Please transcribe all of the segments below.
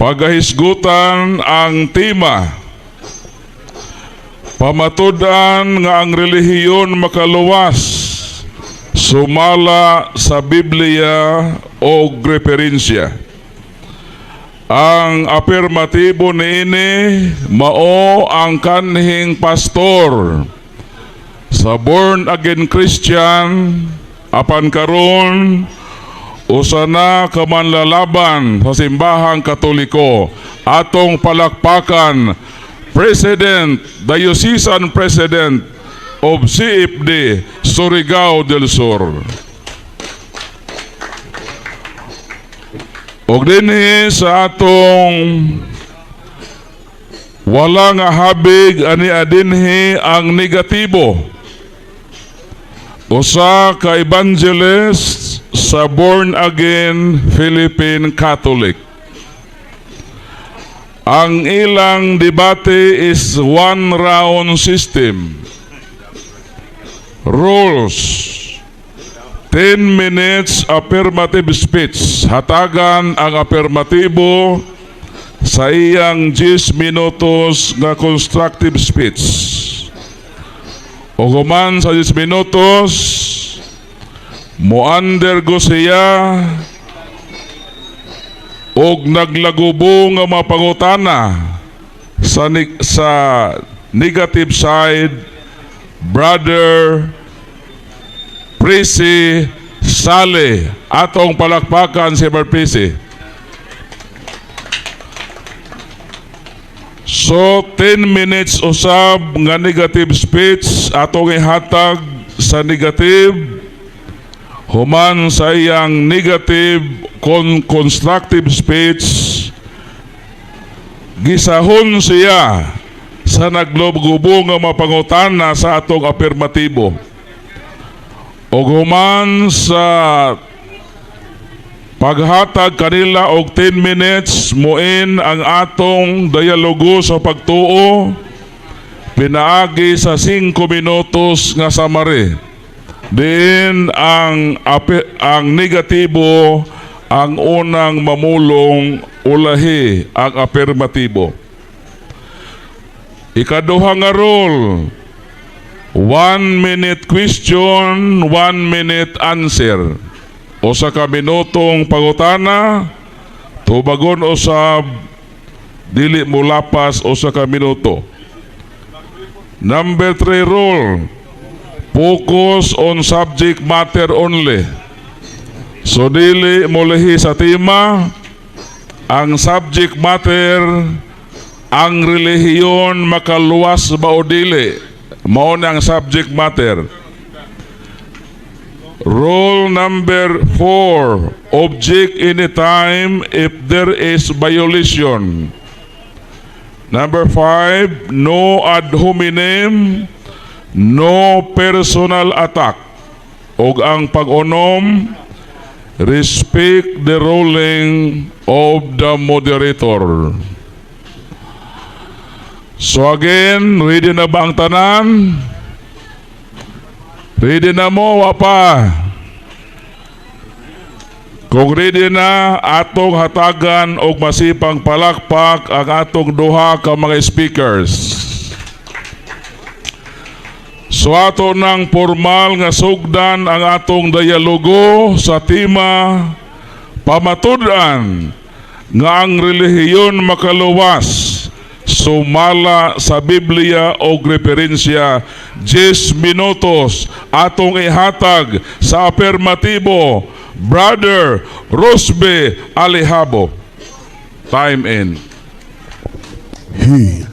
Pagahisgutan ang tema, "Pamatud-an nga ang relihiyon makaluwas sumala sa Biblia o referensya." Ang apirmatibo niini mao ang kanhing pastor sa Born Again Christian, apan karon usa na ka manlalaban sa Simbahang Katoliko. Atong palakpakan, President, Diocesan President of CFD Surigao del Sur. Og dinhi sa atong wala nga habig ani dinhi ang negatibo, usa ka evangelist sa Born Again Philippine Catholic. Ang ilang debate is one round system. Rules: 10 minutes affirmative speech. Hatagan ang affirmatibo sa iyang 10 minutos nga constructive speech. O human sa 10 minutos, mo-undergo siya og naglagubo nga mapangutana sa negative side, Brother Prisi Sale. Atong palakpakan si Brother Prisi. So 10 minutes usab nga negative speech atong ihatag sa negative. Human sa iyang negative constructive speech, gisahon siya sa naglugubo nga mapangutana sa atong apirmatibo. Og human sa paghatag kanila og 10 minutes, muin ang atong dialogo sa pagtuo pinaagi sa 5 minutos nga summary. Diin ang negatibo ang unang mamulong, ulahi ang apirmatibo. Ikaduha nga rule, 1 minute question, 1 minute answer. Usa ka minutong pangutana, tubagon usab, dili mo lapas usa ka minuto. Number 3 rule, focus on subject matter only. So dili mulihi sa tema, ang subject matter, ang relihiyon makaluwas ba o dili, mao na ang subject matter. Rule number 4, object anytime if there is violation. Number 5, no ad hominem, no personal attack. Og ang pag-unom, respect the ruling of the moderator. So again, ready na ba ang tanan? Ready na mo, wa pa? Kung ready na, atong hatagan og masipang palakpak ang atong duha ka mga speakers. So ato ng formal nga sugdan ang atong dialogo sa tema, "Pamatud-an nga ang relihiyon makaluwas sumala sa Biblia o referensya." 10 minutos atong ihatag sa apirmatibo, Brother Rosbe Alejabo. Time in. He.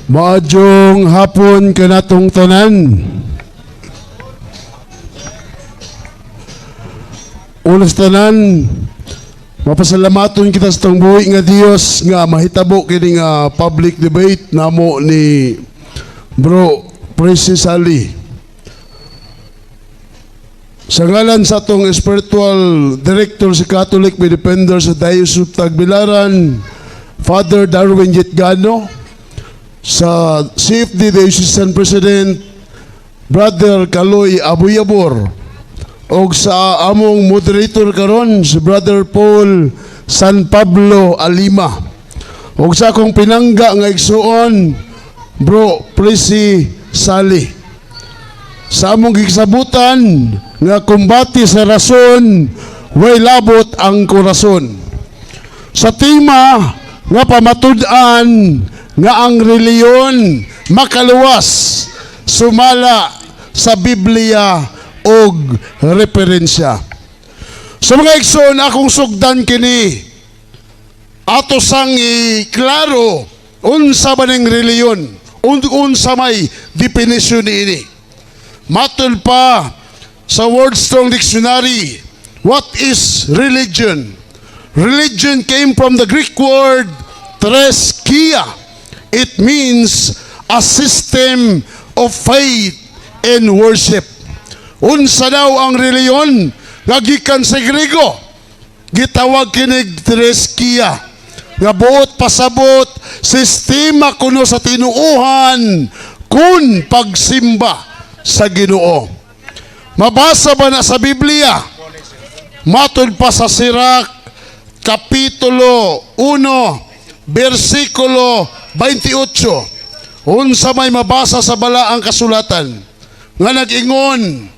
Maadjong hapon kanatong tanan. Una sa tanan, mapasalamaton kita sa tong buhi nga Dios nga mahitabo kini nga public debate namo ni Bro Presi Sali. Sa ngalan sa atong spiritual director sa Catholic Defender sa Diocese of Tagbilaran, Father Darwin Gitgano, sa CFD Diocesan President, Brother Kaloy Abuyabor, Og sa among moderator karon, si Brother Paul San Pablo Alima. Og sa akong pinangga nga igsuon, Bro Presi Sali. Sa among gisabutan nga "Kumbate sa rason, way labot ang korason." Sa tema nga "Pamatud-an nga ang reliyon makaluwas sumala sa Biblia og referensya." Sa mga igsoon, akong sugdan kini, ato sang iklaro unsa ba ning reliyon, unsa may definition niini. Matud pa sa Word Strong Dictionary, what is religion? Religion came from the Greek word threskeia. It means a system of faith and worship. Unsa daw ang reliyon? Nga gikan sa Grego, gitawag kinig threskeia. Nga buot pasabot, sistema kuno sa tinuuhan kun pagsimba sa Ginoo. Mabasa ba na sa Biblia? Matud pa sa Sirach Kapitulo 1, versikulo 28. Unsa may mabasa sa balaang kasulatan? Nga nag-ingon,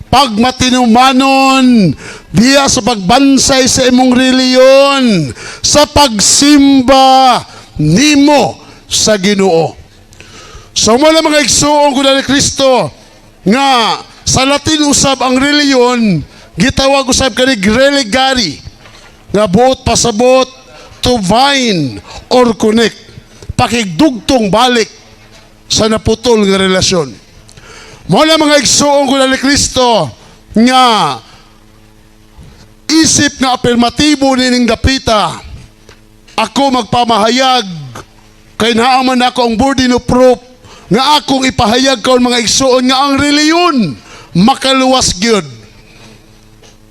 pagmatinumanon diya sa pagbansay sa imong reliyon, sa pagsimba nimo sa Ginoo. So mo na, mga igsuon ko ni Kristo, nga sa Latin usab ang reliyon gitawag usab kanig religare, nga buot pasabot, to bind or connect, pakigdugtong balik sa naputol nga relasyon. Mo na, mga igsuon ko ni Kristo, nga isip nga apirmatibo nining dapita, ako magpamahayag kay naaman ako ang burden of proof nga akong ipahayag karon, mga igsuon, nga ang reliyon makaluwas gyud.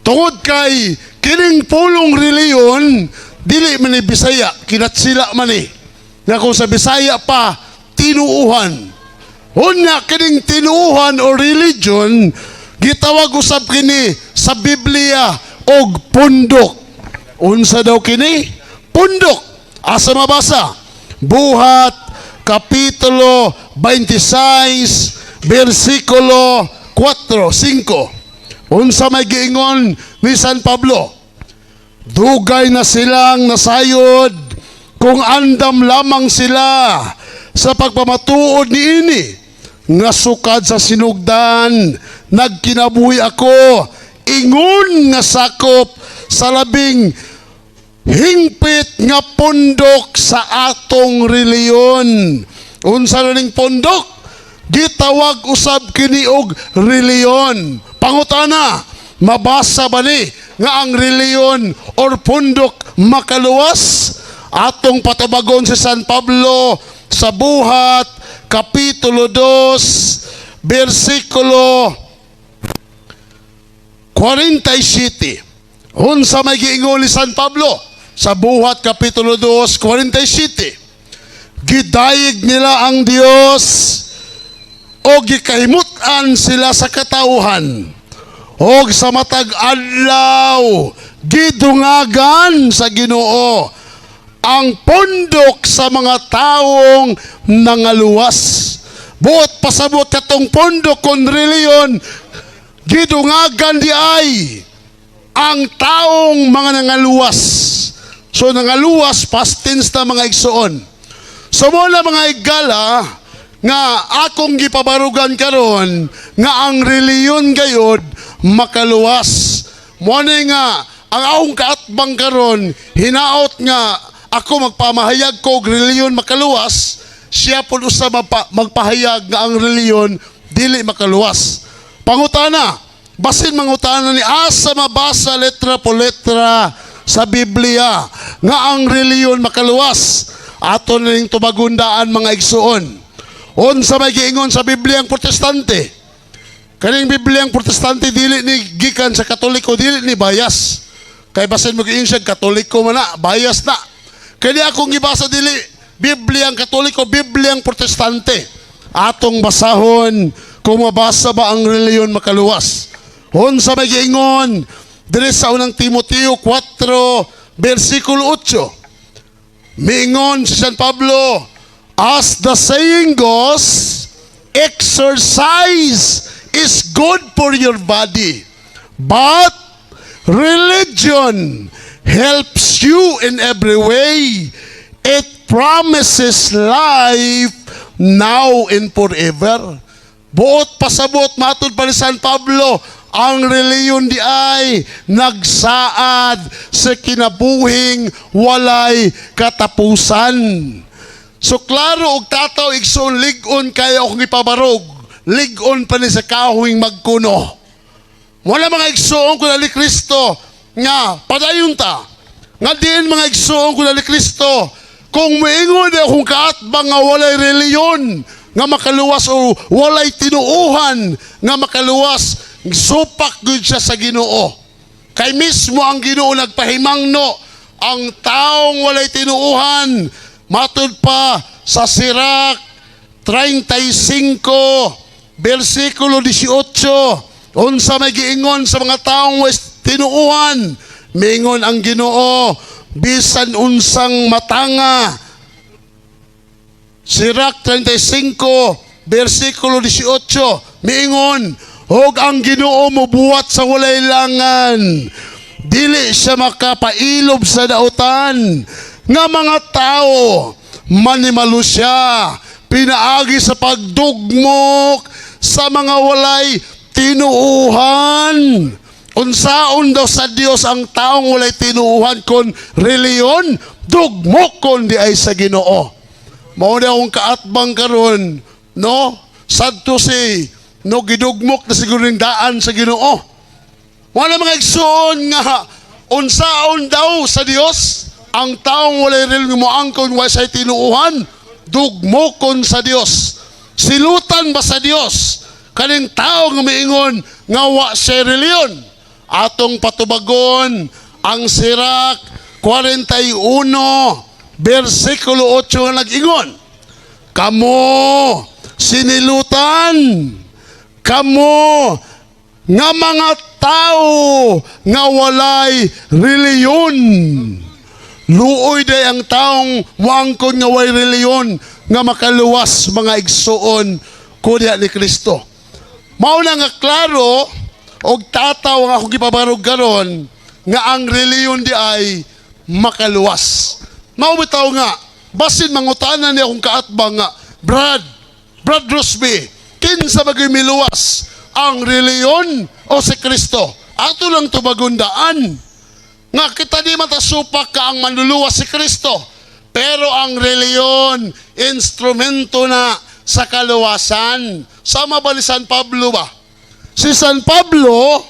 Tungod kay kining pulong reliyon dili man ni Bisaya, kinatsila man ni. Nga kung sa Bisaya pa, tinuuhan. Unya kining tinuuhan o religion, gitawag usab kini sa Biblia og pundok. Unsa daw kini? Pundok. Asa mabasa? Buhat Kapitulo 26 versikulo 4, 5. Unsa may giingon ni San Pablo? Dugay na silang nasayod kung andam lamang sila sa pagpamatuod niini nga sukad sa sinugdan nagkinabuhi ako ingon nga sakop sa labing hingpit nga pundok sa atong reliyon. Unsa na ning pundok? Gitawag usab kini og reliyon. Pangutana, mabasa ba ni nga ang reliyon or pundok makaluwas? Atong patubagon si San Pablo sa Buhat Kapitulo 2 versikulo 47. Unsa may giingon ni San Pablo sa Buhat Kapitulo 2, 47? Gidayeg nila ang Dios o gikahimut-an sila sa katawhan, og sa matag adlaw gidungagan sa Ginoo ang pundok sa mga taong nangaluwas. Buot pasabot, katong pundok kon reliyon gidungagan di ay ang taong mga nangaluwas. So nangaluwas, past tense na, mga igsuon. So mo na, mga igala, nga akong gipabarugan karon nga ang reliyon gayod makaluwas. Mo na nga ang akong kaatbang karon, hinaot nga ako magpamahayag ko og reliyon makaluwas, siya pud usa magpahayag nga ang reliyon dili makaluwas. Pangutana, basin mangutana ni, asa mabasa letra po letra sa Biblia nga ang reliyon makaluwas? Ato ning tubagundaan, mga igsuon. Unsa may giingon sa Biblia ang Protestante? Kaning Biblia ang Protestante dili ni gikan sa Katoliko, dili ni bias. Kay basin mo giingon siya Katoliko man na, bias na. Kaya akong gibasa dili Biblia ang Katoliko, Biblia ang Protestante. Atong basahon kung mabasa ba ang reliyon makaluwas. Unsa may giingon diri sa Unang Timoteo 4 bersikulo 8? Miingon si San Pablo, "As the saying goes, exercise is good for your body, but religion helps you in every way. It promises life now and forever." Buot pasabot, matud pa ni San Pablo, ang reliyon di ay nagsaad sa kinabuhing walay katapusan. So klaro og tataw, igsoon, lig-on kayo akong ipabarog. Lig-on pa ni sa kahoy magkuno. Wala, mga igsoon ko ni Kristo, nga padayon ta. Nga diin, mga igsoon ko ni Kristo, kung moingon akong kaatbang nga walay reliyon nga makaluwas o walay tinuuhan nga makaluwas, supak gud siya sa Ginoo. Kay mismo ang Ginoo nagpahimangno ang taong walay tinuuhan, matud pa sa Sirak 35 bersikulo 18. Unsa may giingon sa mga taong walay tinuuhan? Mingon ang Ginoo, bisan unsang matanga. Sirak 35 bersikulo 18, miingon, "Og ang Ginoo mobuhat sa walay langan, dili siya makapailob sa dautan nga mga tao. Manimalo siya pinaagi sa pagdugmok sa mga walay tinuuhan." Unsaon daw sa Dios ang taong walay tinuuhan kon reliyon? Dugmokon di ay sa Ginoo. Mao na akong kaatbang karon, no? Sad to say, no, gidugmok na siguro ning daan sa Ginoo. Wala, mga igsoon, nga unsaon daw sa Dios ang taong walay reliyon, moangkon wa say tinuuhan, dugmokon sa Dios? Silutan ba sa Dios kaning tao nga miingon nga wa siya reliyon? Atong patubagon ang Sirak 41 bersikulo 8 nga nag-ingon, "Kamo sinilutan, kamo nga mga tao nga walay reliyon." Luoy day ang taong moangkon nga walay reliyon nga makaluwas, mga igsoon ko diha ni Kristo. Mao na nga klaro og tataw ang akong gipabarog karon nga ang reliyon di ay makaluwas. Mao bitaw nga basin mangutana ni akong kaatbang nga, "Brad, Brad Rosby, kinsa ba gyud miluwas, ang reliyon o si Kristo?" Ato lang tubagon daan nga kita di matasupak ka ang manluluwas si Kristo. Pero ang reliyon, instrumento na sa kaluwasan. Sama ba ni San Pablo ba? Si San Pablo,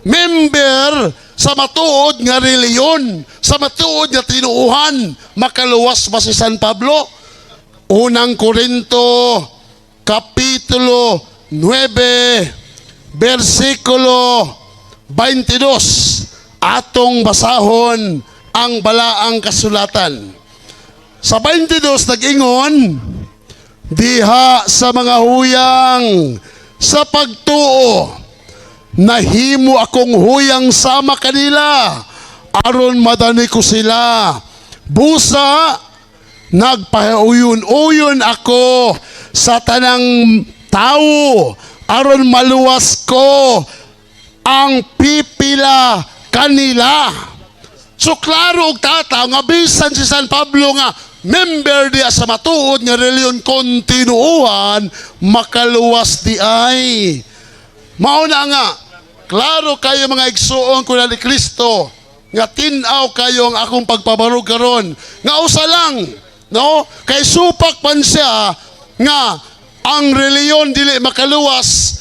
member sa matuod nga reliyon, sa matuod nga tinuuhan. Makaluwas ba si San Pablo? Unang Korinto, Kapitulo 9, versikulo 22. Atong basahon ang balaang kasulatan. Sa 22 nag-ingon, "Diha sa mga huyang sa pagtuo, nahimo akong huyang sama kanila, aron madani ko sila. Busa, nagpauyon-uyon ako sa tanang tao, aron maluwas ko ang pipila kanila." So klaro og tataw nga bisan si San Pablo nga member diya sa matuod nga reliyon kon tinuuhan, makaluwas di ay. Mao na nga klaro kayo, mga igsuon ko ni Kristo, nga tin-aw kayo ang akong pagpabarog karon nga usa lang, no, kay supak man siya nga ang reliyon dili makaluwas.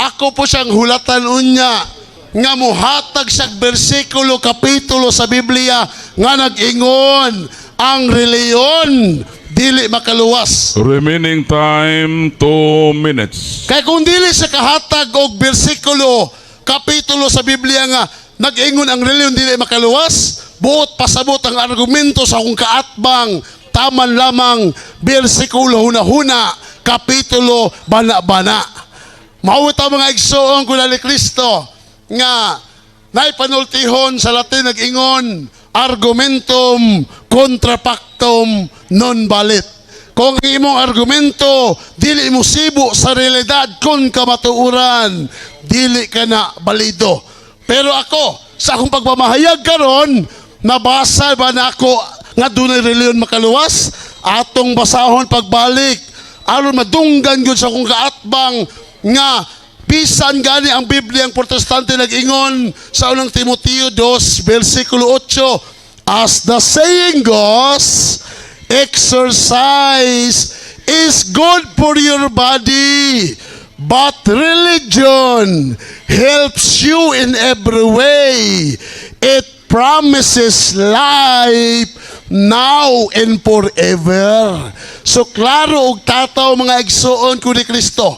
Ako po siyang hulatan unya nga muhatag sa bersikulo, kapitulo sa Biblia nga nag-ingon ang reliyon dili makaluwas. Remaining time, 2 minutes. Kay kung dili sa kahatag og bersikulo, kapitulo sa Biblia nga nag-ingon ang reliyon dili makaluwas, buot pasabot ang argumento sa akong kaatbang taman lamang bersikulo, huna-huna, kapitulo, bana-bana. Mao ta, mga igsoon ko ni Kristo. nga naipanultihon sa Latin, nag-ingon, "Argumentum contra factum non valet." Kung ang imong argumento dili mo sibo sa realidad kon kamatuoran, dili ka na balido. Pero ako, sa akong pagpamahayag karon, nabasa ba na ako nga dunay reliyon makaluwas? Atong basahon pagbalik aron madunggan gyud sa akong kaatbang nga bisan gani ang Biblia, ang Protestante nag-ingon sa Unang Timoteo 2 versikulo 8, "As the saying goes, exercise is good for your body, but religion helps you in every way. It promises life now and forever." So klaro og tataw, mga igsuon ko ni Kristo.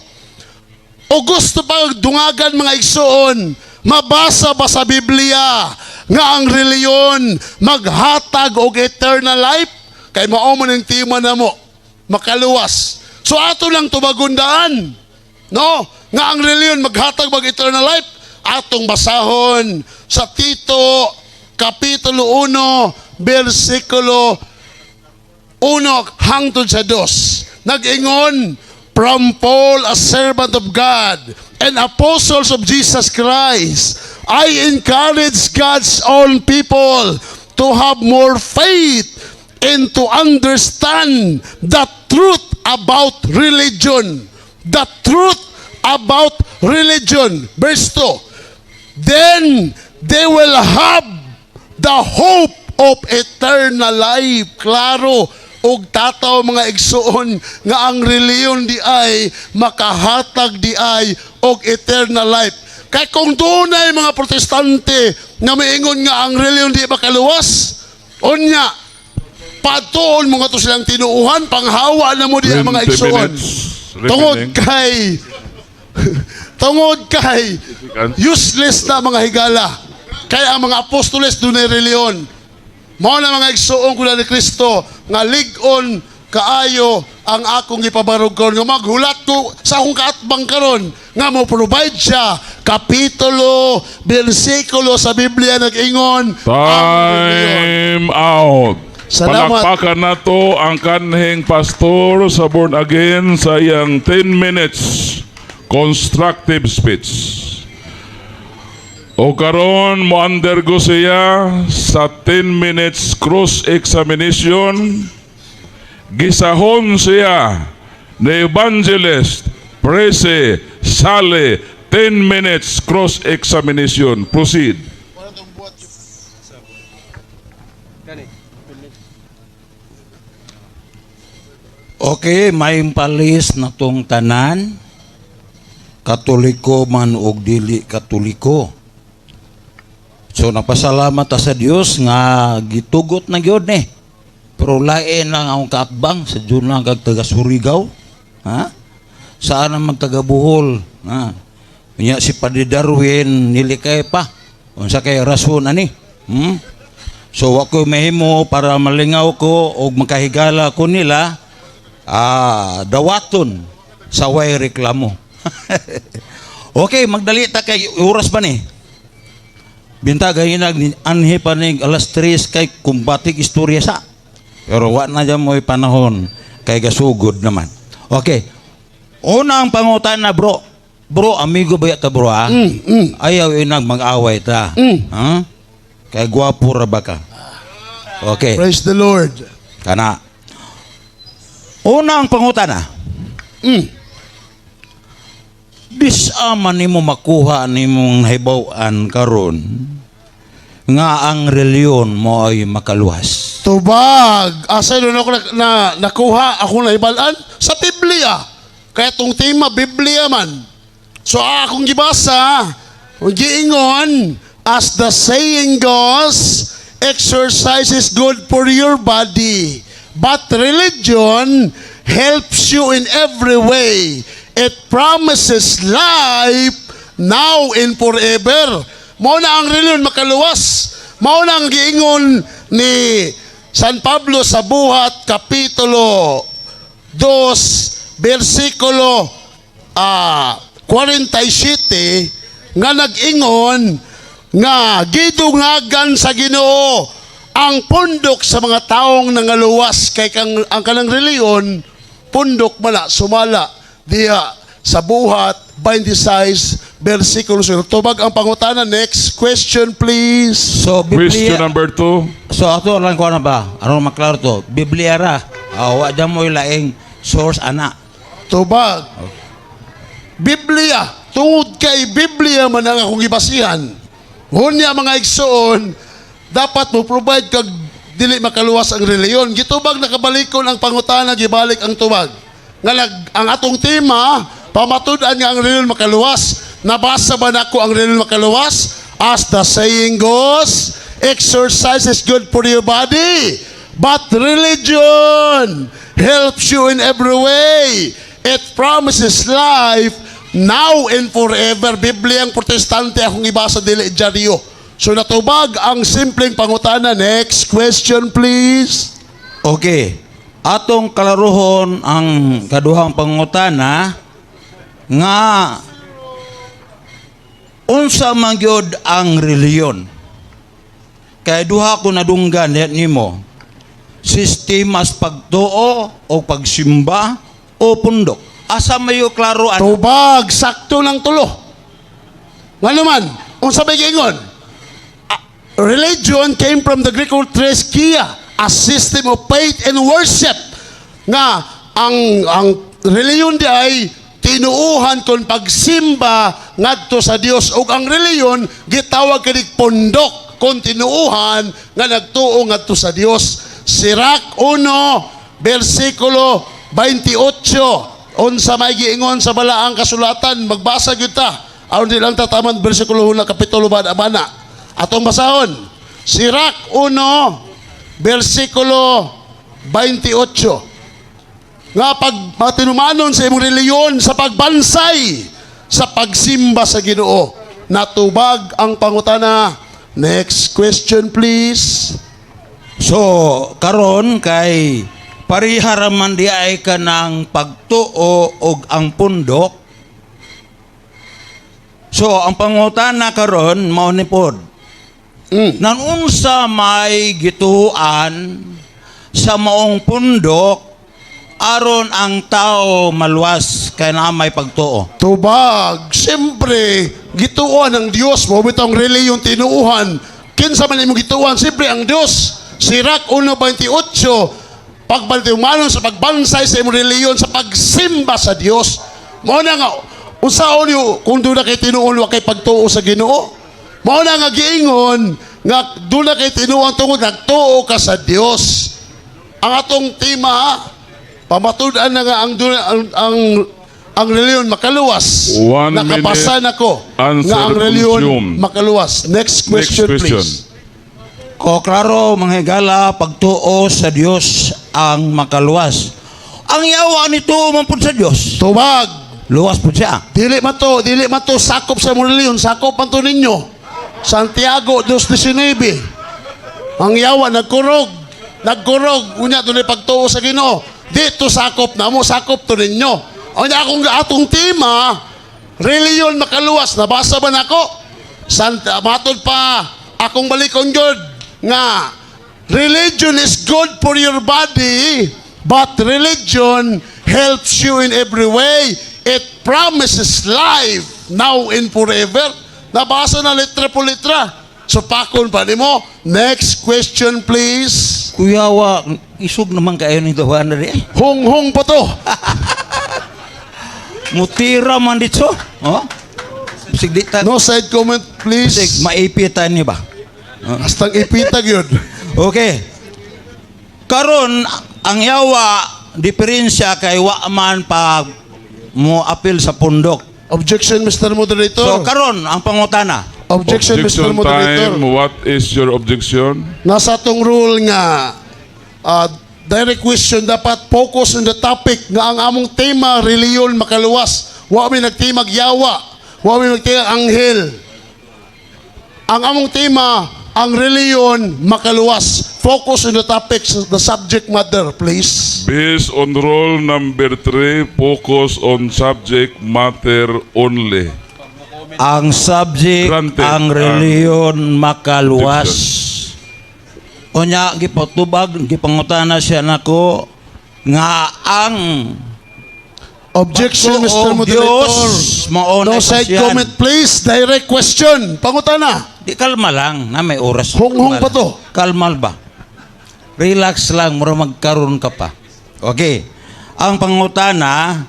O gusto pa dungagan, mga igsuon, mabasa ba sa Biblia nga ang reliyon maghatag og eternal life? Kay mao man ang tema namo, makaluwas. So ato lang tubagundaan. No? Nga ang reliyon maghatag mag eternal life, atong basahon sa Tito kapitulo 1 bersikulo 1 hangtod sa 2. Nag-ingon, "From Paul, a servant of God and apostles of Jesus Christ, I encourage God's own people to have more faith and to understand the truth about religion." The truth about religion. Verse 2. "Then they will have the hope of eternal life." Klaro og tataw, mga igsuon, nga ang reliyon di ay makahatag di ay og eternal life. Kay kung dunay mga Protestante nga miingon nga ang reliyon di makaluwas, unya patuon mo nga to silang tinuuhan, panghawa na mo di ang mga 20 igsuon. minutes Tungod remaining. Kay useless na, mga higala. Kaya ang mga apostoles dunay reliyon. Mao na, mga igsuon ko na ni Kristo, nga lig-on kaayo ang akong ipabarog karon nga maghulat ko sa akong kaatbang karon nga mo provide siya kapitulo, bersikulo sa Biblia nag-ingon ang reliyon. Time out. Salamat. Palakpakan nato ang kanhing pastor sa Born Again sa iyang 10 minutes constructive speech. O karon mo undergo siya sa 10 minutes cross examination. Gisahon siya ni Evangelist Prese Sale. 10 minutes cross examination. Proceed. Okay, may palis na tong tanan. Katoliko man og dili Katoliko. So napasalamat ta sa Dios nga gitugot na gyud ni. Pero lain lang ang kaatbang sa Diyon lang kag taga Surigao. Ha? Saan ang taga Bohol? Ha? Unya si Padre Darwin nilikay pa. Unsa kay rason ani? So wa ko mahimo para malingaw ko og makahigala ko nila, dawaton sa way reklamo. Okay, magdali ta kay oras ba ni? Binta gahinag ni anhi pa ni alas 3 kay kumbatig istorya sa. Pero wa na dyan mo'y panahon kay gasugod naman. Okay. Unang pangutana, bro. Bro, amigo ba ta, bro, ah? Ayaw inag mag-away ta. Ha? Kay gwapo ra ba ka? Okay. Praise the Lord. Kana. Unang pangutana. Bisa man nimo makuha nimong nahibaw-an karon nga ang reliyon mo ay makaluwas? Tubag. Asa doon ako na nakuha ako nahibalan? Sa Biblia. Kaya tong tema, Biblia man. So akong gibasa, giingon, "As the saying goes, exercise is good for your body, but religion helps you in every way. It promises life now and forever." Mao na ang reliyon makaluwas. Mao na ang giingon ni San Pablo sa Buhat kapitulo 2 bersikulo 47. Nga nag-ingon nga gidungagan sa Ginoo ang pundok sa mga taong nangaluwas, kay kang ang kanang reliyon pundok mala sumala diha sa Buhat 26 versikulo 0. Tubag ang pangutana. Next question, please. So Question Biblia number 2. So ato lang ko na ba? Aron maklaro to. Biblia ra. Ah, wa dyan mo laing source ana. Tubag. Biblia. Tungod kay Biblia man ang akong gibasihan. Hunya, mga igsoon, dapat mo provide kag dili makaluwas ang reliyon. Gitubag, nakabalikon ang pangutana, gibalik ang tubag. Nga ang atong tema, pamatud-an nga ang reliyon makaluwas. Nabasa ba nako ang reliyon makaluwas? As the saying goes, exercise is good for your body, but religion helps you in every way. It promises life now and forever. Biblia ang Protestante akong ibasa, dili dyaryo. So natubag ang simpleng pangutana. Next question, please. Okay. Atong kalaruhon ang kaduhang pangutana nga unsa man gyud ang reliyon. Kay duha ko nadunggan nimo. Sistemas pagtuo o pagsimba o pundok. Asa mayo klaro ana? Tubag, sakto ng tulo. Nga naman, unsa may giingon? Ah, religion came from the Greek word threskeia, a system of faith and worship. Nga ang reliyon di ay tinuuhan kon pagsimba ngadto sa Dios, ug ang reliyon gitawag kinig pundok kon tinuuhan nga nagtuo ngadto sa Dios. Sirach 1 versikulo 28. Unsa may giingon sa balaang kasulatan? Magbasa gyud ta aron di lang tataman bersikulo na kapitulo ba bana. Atong basahon Sirach 1 versikulo 28 nga pag matinumanon sa imong reliyon sa pagbansay sa pagsimba sa Ginoo. Natubag ang pangutana. Next question, please. So, karon kay pareha ra man di ay kanang pagtuo og ang pundok. So, ang pangutana karon mao ni pod. Nanunsa may gituan sa maong pundok aron ang tao maluwas kay naa may pagtuo? Tubag, siyempre, gituohan ng Diyos. Mao bitong reliyon tinuuhan. Kinsa man imong gituohan, siyempre ang Diyos. Sirach 1.28, pagbaltiumanon sa pagbansay sa imong reliyon, sa pagsimba sa Diyos. Mao na nga, unsaon yo kung doon na kay tinuon, wa kay pagtuo sa Ginoo? Mao na nga giingon nga doon na kay tinuon tungod nagtuo ka sa Dios. Ang atong tema, pamatud-an na nga ang reliyon makaluwas. One Nakabasa minute. Nako Answer nga ang reliyon consumed. makaluwas. Next question, Next question. please. Ko klaro, mga higala, pagtuo sa Dios ang makaluwas. Ang yawa nito man pud sa Dios. Tubag. Luwas pud siya. Dili man to sakop sa imong reliyon, sakop man to ninyo. Santiago 2.19. Ang yawa nagkurog, nagkurog, unya dunay pagtuo sa Ginoo. Dito sakop na mo, sakop to ninyo. Unya akong atong tema, reliyon makaluwas, nabasa ba nako? Santa matod pa akong balikon gyud nga religion is good for your body, but religion helps you in every way. It promises life now and forever. Nabasa na letra po letra. So pakon pa nimo. Next question, please. Kuyawa, isog naman kayo ni duha na di. Hung-hung pa to. Mutira man dito. Oh? Sig di ta No side comment, please. sig maipitan ni ba? Hastang ipitag yun. Okay. Karon ang yawa diferensya kay wa man pa mo apil sa pundok. Objection, Mr. Moderator. So karon ang pangutana. Objection, Mr. Objection Moderator. time. What is your objection? Nasa atong rule nga direct question dapat focus on the topic, nga ang among tema reliyon makaluwas. Wa mi nagtimag yawa. Wa mi nagtimag anghel. Ang among tema ang reliyon makaluwas. Focus on the topic, the subject matter, please. Based on rule number 3, focus on subject matter only. Ang subject, Granted ang ang reliyon makaluwas. Unya gipatubag, gipangutana siya nako nga ang Objection, Pagtuo Mr. Moderator. Diyos, mao No na side pasiyan. comment, please. Direct question. Pangutana. Di, kalma lang na may oras. Hunghong Kalma pa to. lang. Kalma ba? Relax lang, mura magkaroon ka pa. Okay. Ang pangutana,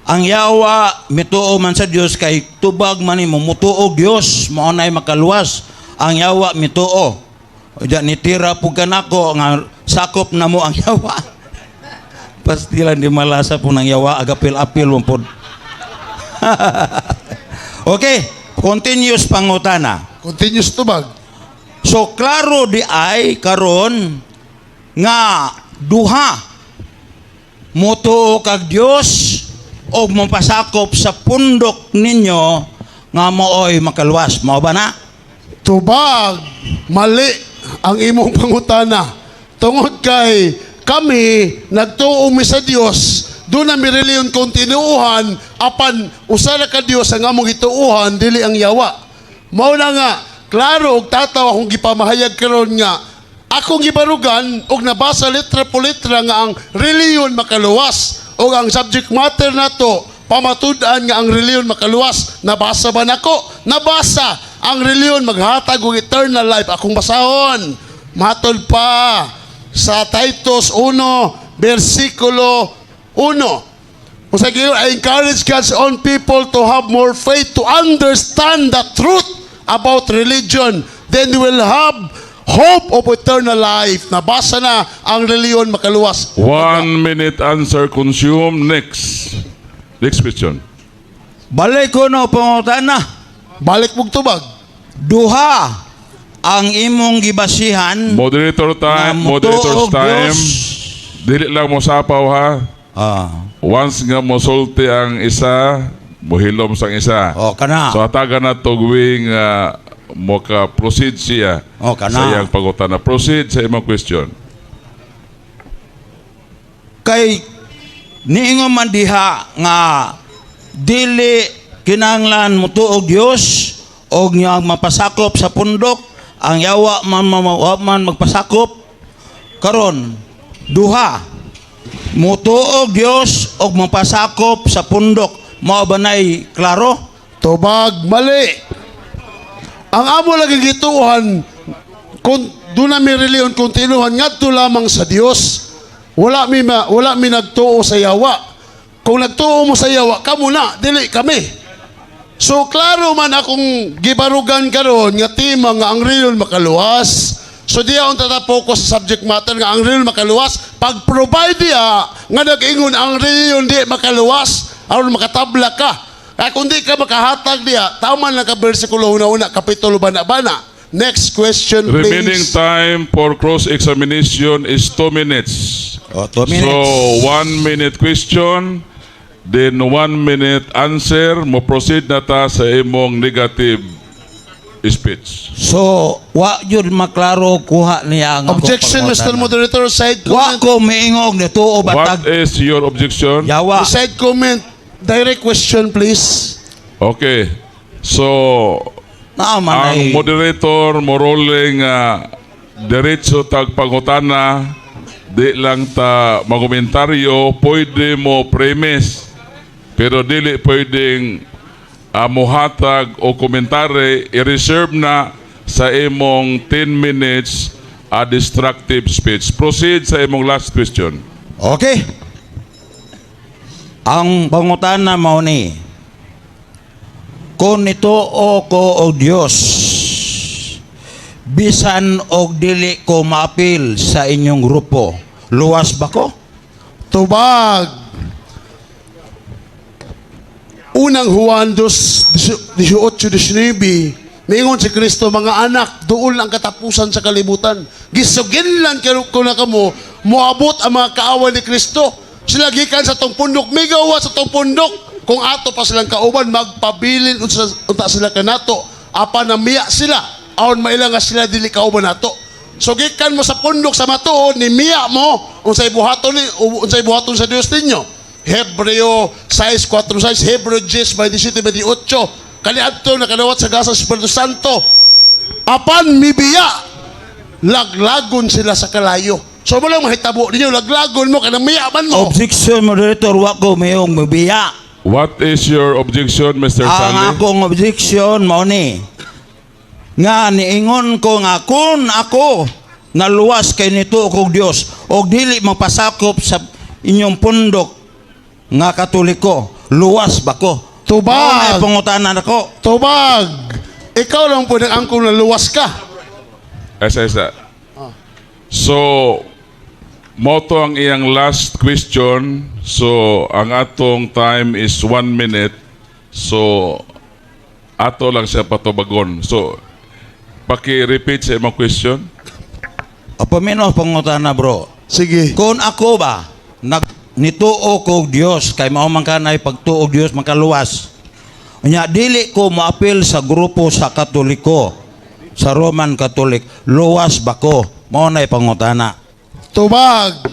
ang yawa mituo man sa Dios kay tubag man nimo mutuo Dios mao nay makaluwas. Ang yawa mituo. Diya nitira pug kanako nga sakop na mo ang yawa. Pastilan di malasa po ng yawa agapil-apil mo pod. Okay, continuous pangutana. Continuous tubag. So klaro di ay karon nga duha, mutuo kag Dios og mopasakop sa pundok ninyo nga mooy makaluwas. Mao ba na? Tubag. Mali ang imong pangutana. Tungod kay kami nagtuo mi sa Dios, doon na mi reliyon kung tinuuhan, apan usa ra ka Dios ang among gituuhan, dili ang yawa. Mao na nga klaro og tataw akong gipamahayag karon nga akong gibarugan og nabasa letra po letra nga ang reliyon makaluwas og ang subject matter nato pamatud-an nga ang reliyon makaluwas. Nabasa ba nako? Nabasa. Ang reliyon maghatag og eternal life. Akong basahon. Matod pa sa Titus 1 versikulo 1. Kung sa giyon, "I encourage God's own people to have more faith, to understand the truth about religion. Then they will have hope of eternal life." Nabasa na ang reliyon makaluwas. 1 minute answer consumed. Next. Next question. Balik ko no pangutana. Balik mong tubag. Duha ang imong gibasihan Moderator nga time, mutuo moderator's og time. Dios. Dili lang mo sapaw ha. Once nga mosulti ang isa, mohilom sang isa. Oh, kana. So hatagan na tugwing mo ka proceed siya Oh, kana. sa iyang pangutana. Proceed sa imong question. Kay niingon man diha nga dili kinahanglan mutuo og Dios og nga mapasakop sa pundok ang yawa man, wa man magpasakop. Karon duha, mutuo og Dios og mapasakop sa pundok, mao ba nay klaro? Tubag, mali. Ang amo lagi gituohan, kung doon na mi reliyon kung tinuhan ngadto lamang sa Dios. Wala mi nagtuo sa yawa. Kung nagtuo mo sa yawa, kamo na, dili kami. So klaro man akong gibarugan karon nga tema nga ang reliyon makaluwas. So diya unta ta focus sa subject matter nga ang reliyon makaluwas. Pag-provide diya nga nag-ingon ang reliyon di makaluwas aron makatabla ka. Kaya kung di ka makahatag diya, tama lang ka bersikulo una-una, kapitulo bana-bana. Next question, please. Remaining time for cross-examination is 2 minutes. Oh, 2 minutes. So, 1 minute question, then 1 minute answer, mo proceed na ta sa imong negative speech. So wa jud maklaro kuha niya ang akong Objection, Mr. pangutana. Moderator. Side Wa comment. ko miingog nituo What batag is your objection? yawa. Side comment. Direct question, please. Okay. So, Naa man ang ay moderator mo ruling diretso tag pangutana, di lang ta magomentaryo. Pwede mo premise pero dili pwedeng mohatag o komentary. I-reserve na sa imong 10 minutes destructive speech. Proceed sa imong last question. Okay. Ang pangutana mao ni, kung nituo ko og Dios bisan og dili ko maapil sa inyong grupo, luwas ba ko? Tubag. Unang Juan 2, 18, 19, niingon si Kristo, "Mga anak, doon ang katapusan sa kalibutan." Gisuginlan ko na kamo, moabot ang mga kaaway ni Kristo. Sila gikan sa tong pundok, migawa sa tong pundok. Kung ato pa silang kauban, magpabilin unta, unta sila kanato. Apan namiya sila, aron maila nga sila dili kauban nato. So gikan mo sa pundok sa matuod, ni miya mo unsay buhaton ni unsay buhaton sa Dios ninyo. Hebreo 6, 4, 6, Hebreo 10, 27, 28. Kaniadto nakadawat sa gasa sa Espiritu Santo. Apan mibiya, laglagon sila sa kalayo. So mo lang mahitabo ninyo, laglagon mo, kanang miya man mo. Objection, moderator, wa ko mayong mabiya. What is your objection, Mr. Ang Sally? akong objection mao ni nga niingon ko nga kung ako naluwas kay nito kog Dios og dili magpasakop sa inyong pundok nga Katoliko, luwas ba ko? Tubag. Mao na pangutana nako. Tubag! Ikaw lang po nang angkong naluwas ka. Esa, esa. So, moto ang iyang last question. So, ang atong time is 1 minute. So, ato lang siya patubagon. So, paki-repeat sa imong question. O paminaw pangutana, bro. Sige. Kung ako ba nag nituo kog Dios kay mao man kanay pagtuo og Dios makaluwas. Unya dili ko moapil sa grupo sa Katoliko, sa Roman Catholic, luwas ba ko? Mao nay pangutana. Tubag!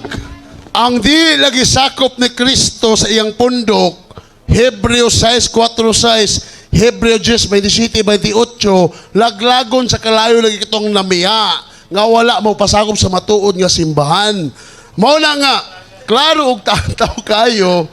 Ang di lagi sakop ni Kristo sa iyang pundok, Hebreo 6:4-6, Hebreo 10:27-28, laglagon sa kalayo lagi kitong namiya, nga wala mo pasakop sa matuod nga simbahan. Mao na nga, klaro og tataw kayo,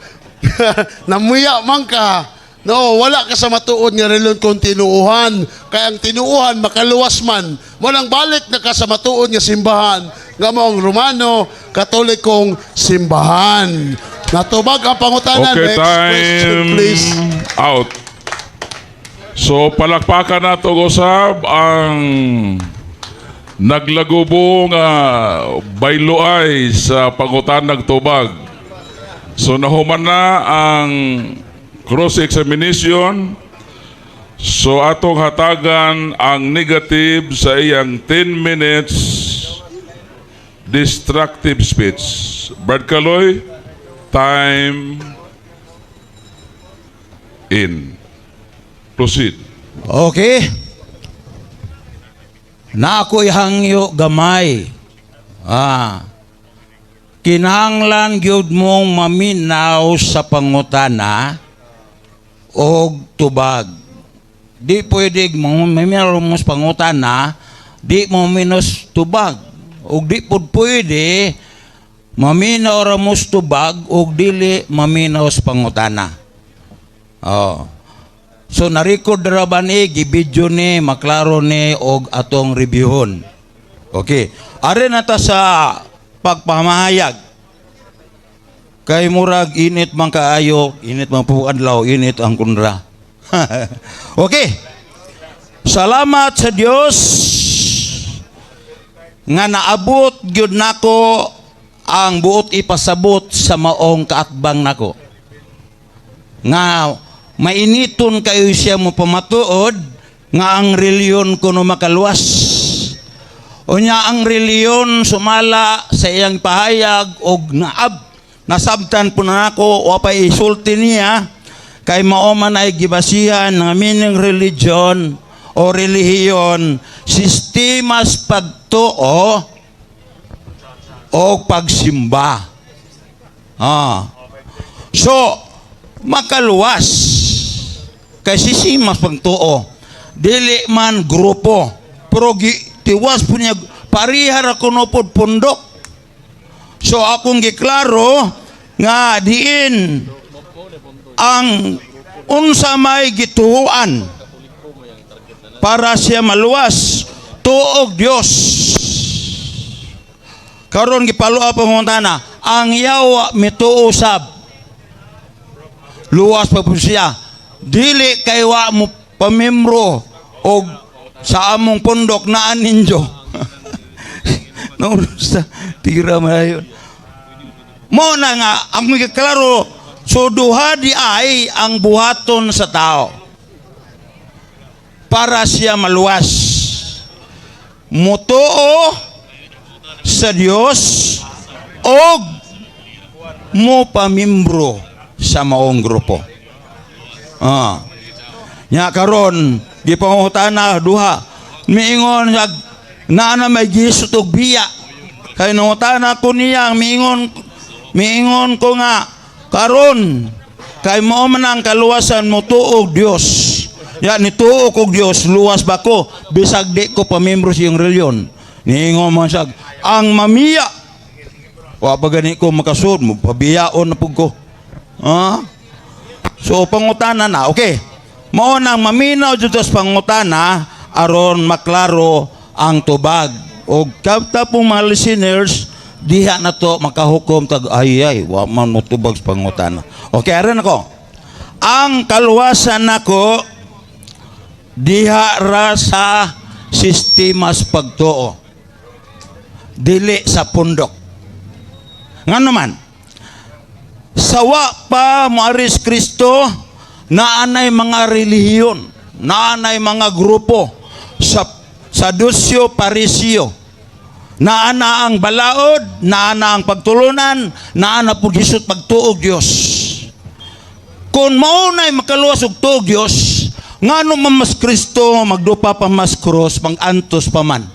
namuya man ka, no, wala ka sa matuod nga reliyon kung tinuuhan. Kaya ang tinuuhan, makaluwas man. Mo nang balik na ka sa matuod nga simbahan nga mao ang Romano Katolikong simbahan. Natubag ang pangutana. Okay, Next question, time please. out. So, palakpakan nato usab ang naglagubo nga bayloay sa pangutanag tubag. So, nahuman na ang cross-examination. So, atong hatagan ang negative sa iyang 10 minutes destructive speech. Brad Caloy, time in. Proceed. Okay. Na ako'y hangyo gamay. Ah. Kinahanglan gyud mong maminaw sa pangutana og tubag. Di pwede maminaw mo sa pangutana, di mo minos tubag. Og di pud pwede maminaw ra mo sa tubag og dili maminaw sa pangutana. Oh. So na-record ra ba ni, gibidyo ni, maklaro ni og atong reviewon. Okay. Are na ta sa pagpamahayag. Kay murag init man kaayo, init man po adlaw, init ang kundra. Okay. Salamat sa Dios nga naabot gyud nako ang buot ipasabot sa maong kaatbang nako nga mainiton kayo siya mo pamatuod nga ang reliyon kuno makaluwas. Unya ang reliyon sumala sa iyang pahayag og naab nasabtan po na ako o pa isulti niya kay mao man ay gibasihan nga meaning religion o relihiyon, sistemas pagtuo o pagsimba. Ah. So, makaluwas kay sistemas pagtuo. Dili man grupo. Pero tiwas po niya pariha ra kuno pod pundok. So akong giklaro nga diin ang unsa may gituoan para siya maluwas, tuog Dios. Karon gipalo up ang pangutana, ang yawa mituo sab, luwas pa po siya? Dili kay wa mo pamembro og sa among pundok naan ninyo. No, sa tira man mo na nga ang klaro. So duha di ay ang buhaton sa tao para siya maluwas: mutuo sa Dios og mo pamimbro sa maong grupo. Ah. Nya karon gipangutana duha. Miingon sa naa na may gisot og biya. Kay nangutana ko niya, miingon miingon ko nga karon kay mao man ang kaluwasan, mo tuog Dios. Ya nituo kog Dios, luwas ba ko? Bisag di ko pamembro sa iyong reliyon. Niingon man siya, ang mamiya. Wa pa gani ko makasud, mo pabiyaon na pud ko. Ha? So pangutana na, okay. Mao nang maminaw jud sa pangutana aron maklaro ang tubag. Og kapta pong mga listeners, diha na to makahukom tag ay ay wa man mo tubag sa pangutana. Okay, aron ako. Ang kaluwasan nako diha ra sa sistemas pagtuo. Dili sa pundok. Ngano man? Sawa pa moaris Kristo, naanay mga relihiyon, naanay mga grupo sa Sadusyo, Parisio. Naana ang balaod, naana ang pagtulunan, naana pud hisot pagtuog Dios. Kung maunay makaluwas og tuog Dios, ngano man mas Kristo magdupa pa mas cross, magantos pa man?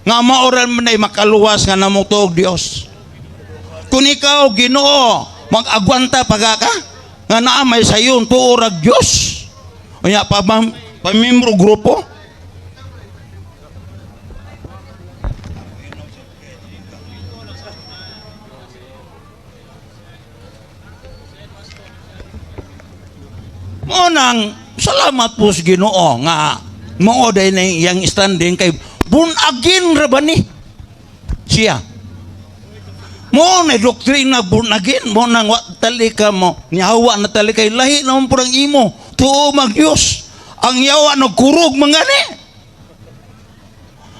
Nga maoran man ay makaluwas nga namong tuog Dios. Kung ikaw Ginoo, mag-agwanta pa ka nga naa may sayon tuo rag Dios. Unya pa pamembro grupo. Mo nang salamat po sa Ginoo nga mao day na iyang standing kay born again ra ba ni siya. Mo na doktrina born again, mo nang wa tali ka mo nihawa na tali kay lahi na man pud ang imo tuo mag Dios. Ang yawa nagkurog man gani.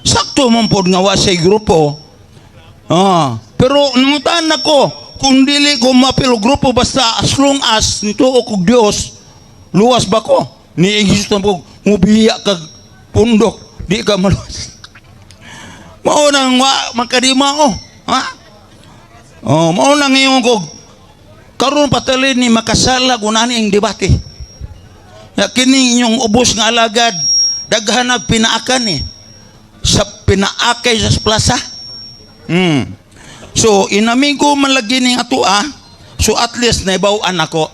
Sakto man pod nga wa say grupo. Pero nangutan ako kung dili ko mapil og grupo basta as long as nituo kog Dios, luwas ba ko? Ni Jesus na po, mubiya kag pundok, di ka maluwas. Mao nang wa makadimao. Ha? Oh, mao nang ingon ko karon patali ni makasala kung ani ang debate. Ya kini inyong ubos nga alagad daghan nag pinaakan eh. Sa pinaakay sa plaza. So inamigo man lagi ning ato. So at least naibaw-an ako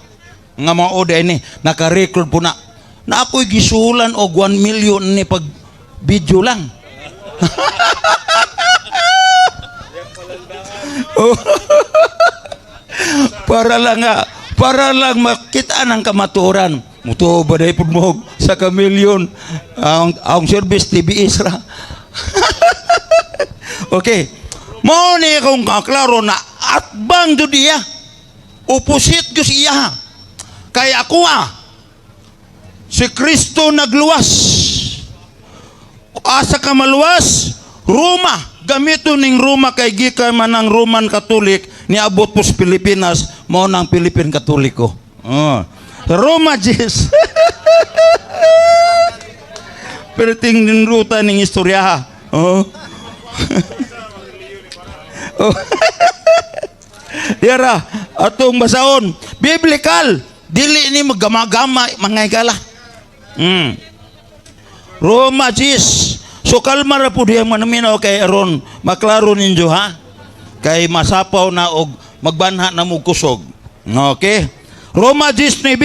nga mao day ni naka-record po na. Na ako'y gisulan og 1 million ni pag video lang. Oh. Para lang nga, para lang makita ng kamatuoran. Mutuo ba dahil pud mo sa kamilyon ang service TBS ra. Okay. Mao ni akong kaklaro na atbang jud iya. Opposite jud iya. Kay ako si Kristo nagluwas. Asa ka maluwas? Roma. Gamito ning Roma kay gikan man ang Roman Catholic niabot po sa Pilipinas, mao nang Philippine Katoliko. Oh. Roma Jis. Pero tingin ruta ning istorya. Oh. Oh. Yara, atong basaon, biblical, dili ni maggamagama mga higala. Roma Jis. So kalma ra pud diha manaminaw kay aron maklaro ninyo ha. Kay masapaw na og magbanha na mo kusog. Okay? Roma 10:9.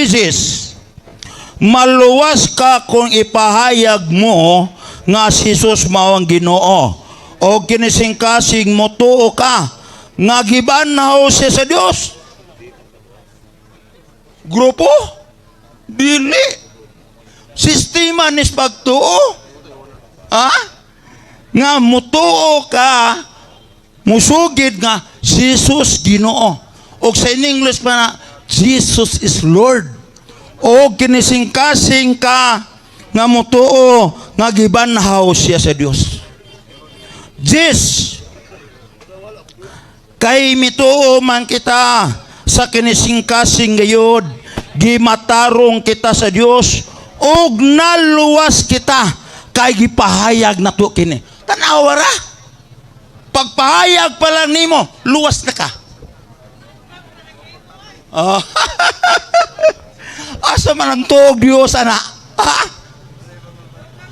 Maluwas ka kung ipahayag mo nga si Jesus mao ang Ginoo o kinisingkasing mo tuo ka nga gibanhaw siya sa Dios. Grupo? Dili. Sistema nis pagtuo. Ha? Nga mutuo ka, musugid nga Jesus Ginoo. Og sa in English pa na, Jesus is Lord. O kinisingkasing ka nga mutuo nga gibanhaw siya sa Dios. Jis, kay mituo man kita sa kinisingkasing gayod, gimatarong kita sa Dios ug naluwas kita kay gipahayag nato kini. Tan-awa ra. Pagpahayag pa lang nimo, luwas na ka. Oh. Asa man ang tuog Dios ana? Ha?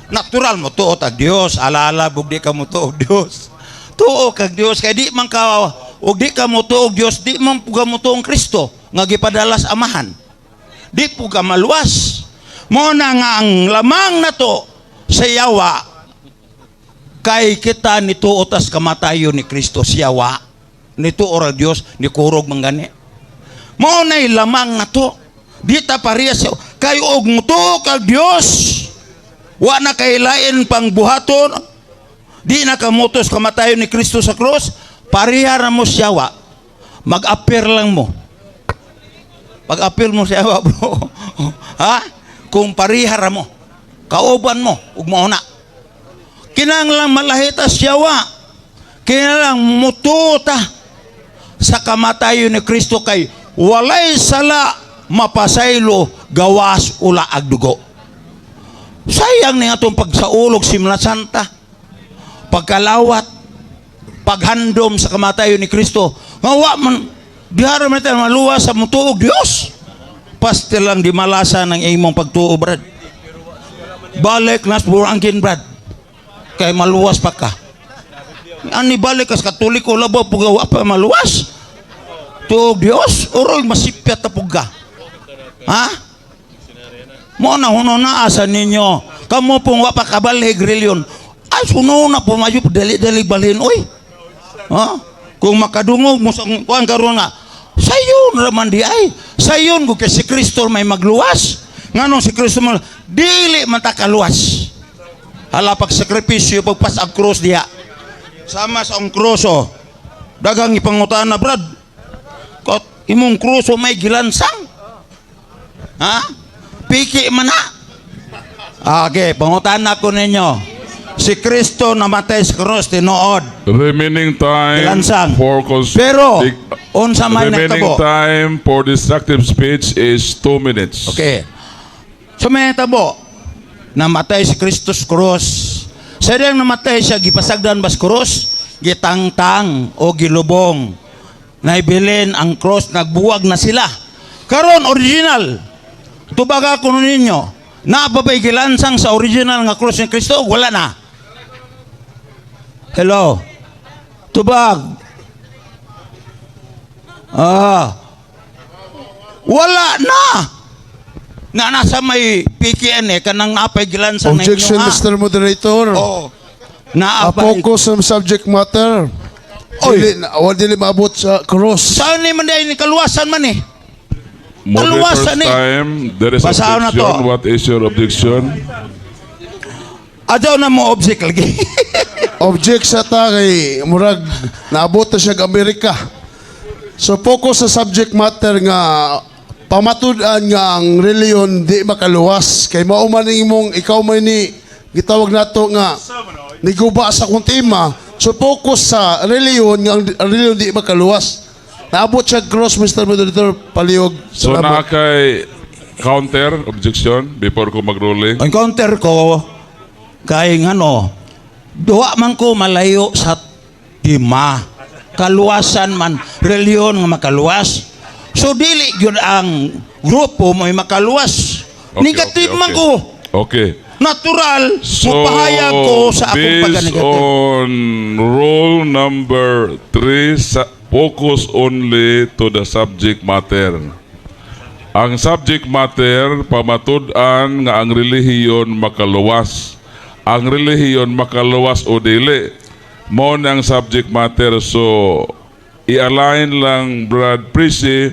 Natural mo tuo tag Dios, alala bug di ka mo tuog Dios. Tuo kag Dios kay di man ka og di ka mo tuog Dios, di man pug ka mo tuong Kristo nga gipadalas Amahan. Di pug ka maluwas. Mo na nga ang lamang nato sa yawa kay kita nituo tas kamatayon ni Kristo. Siya wa nituo ra Dios, ni kurog man gani. Mao nay lamang nato. Di ta parehas kay og mutuo kag Dios, wa na kay lain pang buhaton, di na kamutos kamatayon ni Kristo sa krus, pareha ra mo siya wa. Mag-appear lang mo. Pag-appear mo siya wa, bro, ha, kung pareha ra mo, kauban mo ug mao na. Kinahanglan malahita siya wa. Kinahanglan mutuo ta sa kamatayon ni Kristo kay walay sala mapasaylo gawas ula ag dugo. Sayang ni atong pagsaulog Semana Santa, pagkalawat, paghandom sa kamatayon ni Kristo. Nga wa man dihara man tayo maluwas sa mutuog Dios. Pastil lang di malasa ng imong pagtuo, brad. Balik nas burangkin, brad. Kay maluwas pa ka. Ani balik kas Katoliko, labaw pugaw pa maluwas. Tuog Dios, uroy masipyat ta pug ka. Ha? Mo na huno na asa ninyo. Kamo pong wa pa kabalhig reliyon. Ay, suno na po mayo dali-dali balhin oy. Ha? Kung makadungog mo sa kuan karon nga sayon ra man di ay. Sayon ko kay si Kristo may magluwas. Nganong si Kristo man dili man ta kaluwas? Hala pag sakripisyo, pagpas ang krus diha. Sama sa ang krus oh. Daghang ipangutana, brad. Kat imong krus oh, may gilansang. Ha? Piki man na. Okay, pangutana ko ninyo. Si Kristo namatay sa krus, tinuod. Remaining time Gilansang. For Pero, unsa man remaining nagtabo? Time for destructive speech is 2 minutes. Okay. So may natabo, namatay si Kristo sa krus. Sa diyang namatay siya, gipasagdan ba sa krus? Gitangtang o gilubong. Naibilin ang cross, nagbuwag na sila. Karon original. Tubaga ko ninyo. Naa pa ba'y gilansang sa original nga cross ni Kristo? Wala na. Hello. Tubag. Ah. Wala na. Nga nasa may PKN eh, kanang napay gilansang na inyo, Objection, ha? Mr. Moderator. Oo. A Naapay. focus on subject matter. Oy. Dili, wala dili maabot sa cross. Saan ni man dahil ni kaluwasan man eh. Moderator's Kaluwasan eh. time, there is Basahan na objection. to. What is your objection? Adyaw na mo object lagi. Object sa ta kay murag naabot na siya og Amerika. So focus sa subject matter nga pamatud-an nga ang reliyon di makaluwas kay mao man imong ikaw man ni gitawag nato nga niguba sa akong tema. So focus sa reliyon nga ang reliyon di makaluwas. Naabot siya cross, Mr. Moderator, palihog. So Salamat. naa kay counter objection before ko mag-ruling? Ang counter ko, kay ngano, duwa man ko malayo sa tema. Kaluwasan man, reliyon nga makaluwas. So dili gyud ang grupo mo'y makaluwas. Negative man ko. Natural, So, mupahayag ko sa akong based pagka-negative. on rule number 3, focus only to the subject matter. Ang subject matter, pamatud-an nga ang relihiyon makaluwas. Ang relihiyon makaluwas o dili. Mo na ang subject matter. So, i-align lang, Brad Prisi,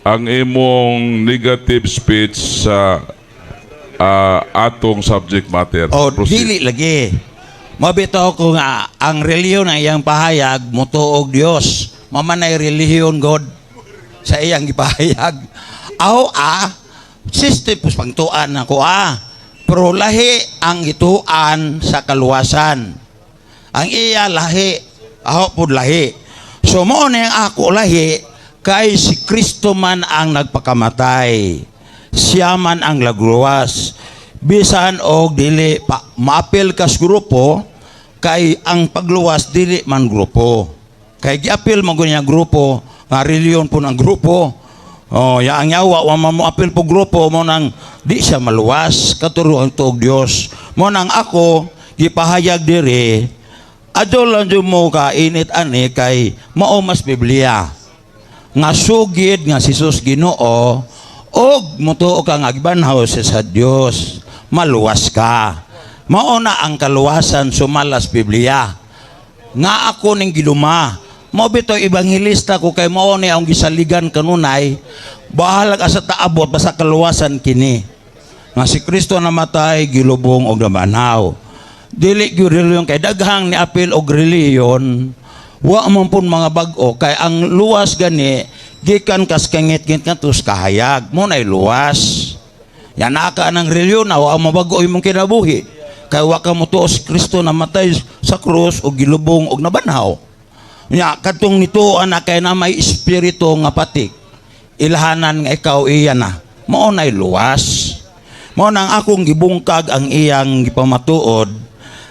ang imong negative speech sa atong subject matter. O, Proceed. dili lagi. Mabitaw ko nga, ang reliyon ang iyang pahayag, mutuog Dios. Mamanay relihiyon God sa iyang gipahayag. Aw, system pus pangtuan ako ah. Pero lahi ang gituan sa kaluwasan. Ang iya lahi, aho pud lahi. So mo na ang ako lahi kay si Kristo man ang nagpakamatay. Siya man ang lagluwas. Bisan og dili pa maapil kas grupo kay ang pagluwas dili man grupo. Kay giapil mo niya grupo, nga reliyon po ng grupo. Oh, ya ang yawa wa man mo apil po grupo mo nang di siya maluwas katuruan tuog Dios. Mo nang ako gipahayag diri, adyo lang jud mo ka init ani kay mao mas Biblia nga sugid nga si Jesus Ginoo. Og mutuo ka nga gibanhaw siya sa Dios, maluwas ka. Mao na ang kaluwasan sumala sa Biblia. Nga ako ning giluma. Mao bitaw ebanghelista ko kay mao ni ang gisaligan kanunay, bahalag asa taabot basta kaluwasan kini. Nga si Kristo namatay, gilubong og nabanhaw. Dili gyud reliyon kay daghang ni apil og reliyon, wa man pud mga bag-o kay ang luwas gani gikan kas kangit-ngit ngadto sa kahayag, mo nay luwas. Yan ka ng reliyon na wa mabago imong kinabuhi. Kay wa ka motuo si Kristo namatay sa krus og gilubong og nabanhaw. Nya kadtong nituo na kay na may espiritu nga patik. Ilhanan nga ikaw iya na. Mao nay luwas. Mao nang akong gibungkag ang iyang gipamatuod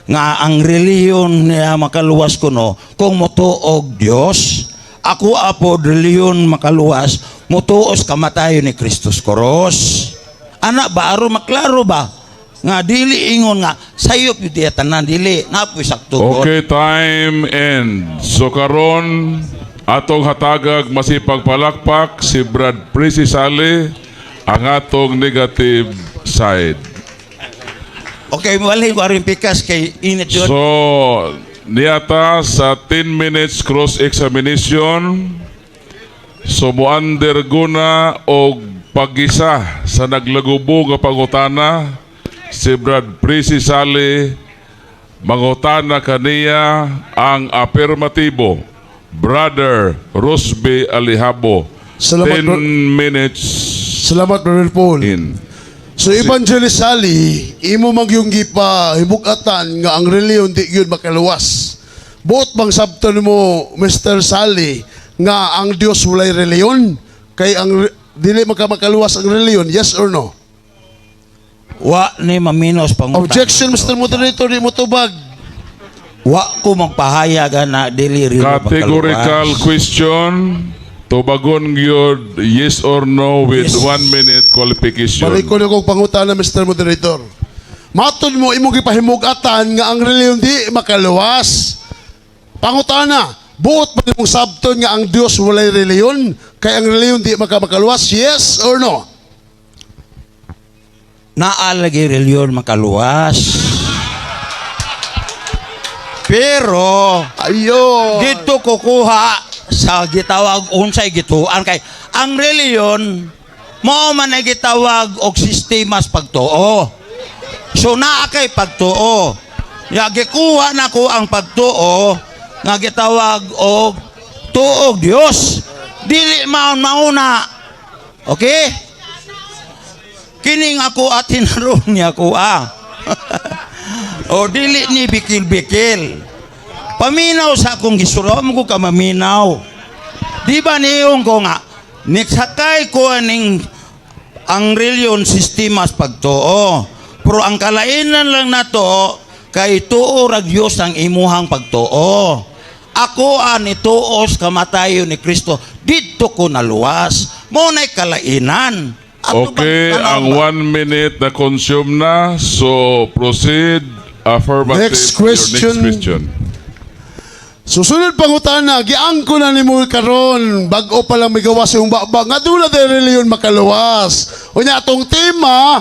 nga ang reliyon niya makaluwas kuno kung motuog Dios. Ako apod reliyon makaluwas motuos kamatayon ni Kristus Cross. Ana ba aron maklaro ba nga dili ingon nga sayop yun diya tanan dili napoy sakto. Okay, time end. So karon atong hatagag masipag palakpak si Brad Prisi Sali ang atong negative side. Okay, walhin ko aron pikas kay init yun. So, niyata sa 10 minutes cross-examination, so mo-undergo na og pagisa sa naglagubo nga pangutana si Brad Prisi Sali, mangutana kaniya ang affirmatibo, Brother Rosby Alihabo. Salamat, 10 bro. minutes Salamat, Brother Paul. in. So Evangelist Sally, imo man yung gipa hibugatan nga ang reliyon di gyud makaluwas. Buot bang sabton mo, Mr. Sally, nga ang Dios walay reliyon? Kay ang dili maka makaluwas ang reliyon, yes or no? Wa ni maminos pangutana. Objection, Mr. Moderator, di mo tubag. Wa ko magpahayag na dili reliyon Categorical makaluwas. question, tubagon gyud yes or no with 1 minute qualification. Balik ko na kong pangutana, Mr. Moderator. Matod mo, imong gipahimugatan nga ang reliyon di makaluwas. Pangutana, buot ba nimong sabton nga ang Dios walay reliyon? Kay ang reliyon di maka makaluwas, yes or no? Naa lagi reliyon makaluwas. Pero Ayo. dito kukuha sa gitawag unsay gituan kay ang reliyon mao man ay gitawag og sistemas pagtuo. So naa kay pagtuo. Ya gikuha nako ang pagtuo nga gitawag og tuog Dios. Dili maon mauna. Okay? Kining ako at hinaroon niya ko ah. O dili ni bikil-bikil. Paminaw sa akong gisuro mo ko ka maminaw. Di ba niyong ko nga niksakay ko aning ang reliyon sistemas pagtuo. Pero ang kalainan lang nato kay tuo ra Dios ang imuhang pagtuo. Ako ani tuos kamatayon ni Kristo didto ko naluwas. Mo nay kalainan. Ato Okay, bang tanaw ang ba? 1 minute na consume na. So, proceed. Affirmative. Next Your question. next question. Susunod pangutana, giangko na nimo karon, bag-o pa lang migawas yung baba, nga dula de reliyon makaluwas. Unya atong tema,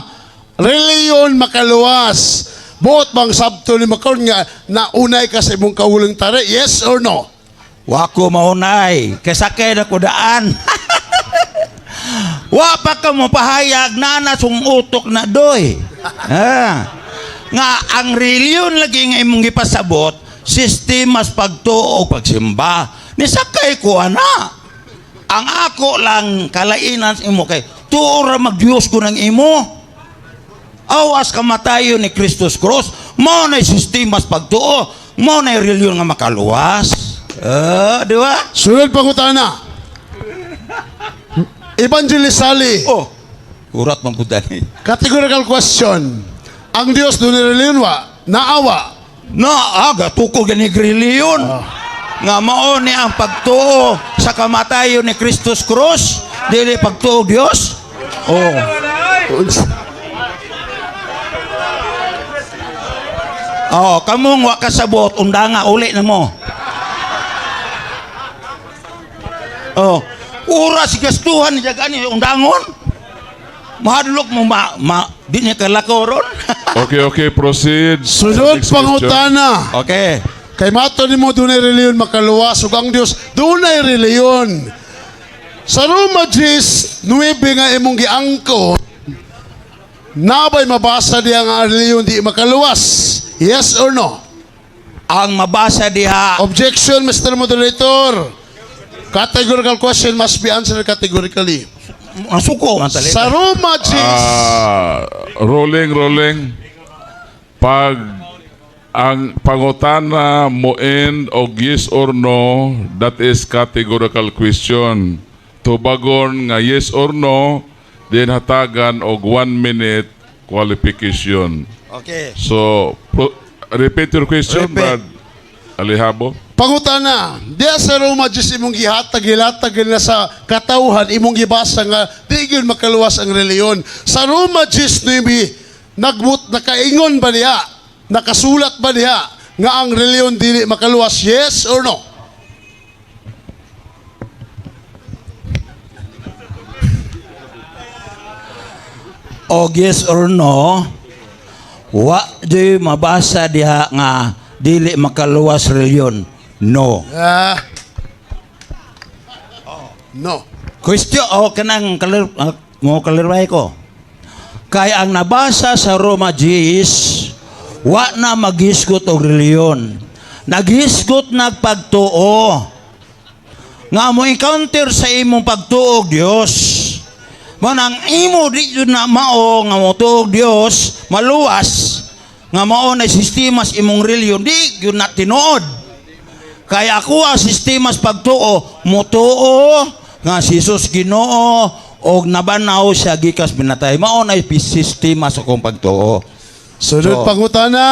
reliyon makaluwas. Buot bang sabto ni makaron nga naunay ka sa imong kauling tare, yes or no? Wako maunay, kay sakay na kudaan. Wa pa ka mo pahayag na sung utok na doy. Ha. Nga ang reliyon lagi nga imong gipasabot, sistemas pagtuo o pagsimba. Ni sakay ko ana. Ang ako lang kalainan sa imo kay tuo ra mag-Diyos ko ng imo. Awas kamatayon ni Kristus Cross, mao na sistemas pagtuo, mao na reliyon nga makaluwas. Eh, di ba? Sunod pangutana. Evangelist Sally, Oh, urat man pud ani. Categorical question. Ang Dios dunay reliyon wa? Naawa. Na aga tuko gani reliyon. Nga mao ni ang pagtuo sa kamatayon ni Kristus Cross, dili pagtuo Dios. Oh. Oh, kamong wa kasabot undanga uli na mo. Oh, oras gastuhan niya gani undangon. Mahadlok mo ma, ma di niya kalakaw ron. Okay, proceed. Sunod Next question. pangutana. Okay. Kay mato nimo dunay reliyon makaluwas ug ang Dios dunay reliyon. Sa Roma 10, 9 nga imong giangko, nabay mabasa diya nga ang reliyon di makaluwas? Yes or no? Ang mabasa diha Objection, Mr. Moderator. Categorical question must be answered categorically. Masuko man tali. Sa Roma 10, Ah, rolling, rolling. Pag ang pangutana mo end og yes or no, that is categorical question. Tubagon nga yes or no, then hatagan og 1 minute qualification. Okay. So, repeat your question, Repeat. Brad Alihabo. Pangutana, diya sa Roma 10 imong gihatag, gilatag na sa katawhan, imong gibasa nga di gyud makaluwas ang reliyon. Sa Roma 10:9, nagmut nakaingon ba niya? Nakasulat ba niya nga ang reliyon dili makaluwas? Yes or no? O yes or no, wa di mabasa diha nga dili makaluwas reliyon. No. Ah. No. Question o kanang kalir, mo kalirway ko. Kay ang nabasa sa Roma 10, wa na maghisgot og reliyon. Naghisgot nagpagtuo. Nga mo encounter sa imong pagtuo og Dios. Man ang imo di jud na mao nga motuo og Dios, maluwas nga mao na sistema sa imong reliyon di gyud na tinuod. Kaya ako ang sistema sa pagtuo, mutuo nga si Jesus Ginoo og nabanaw siya gikas binatay. Mao na sistema sa akong pagtuo. Sunod So- pangutana.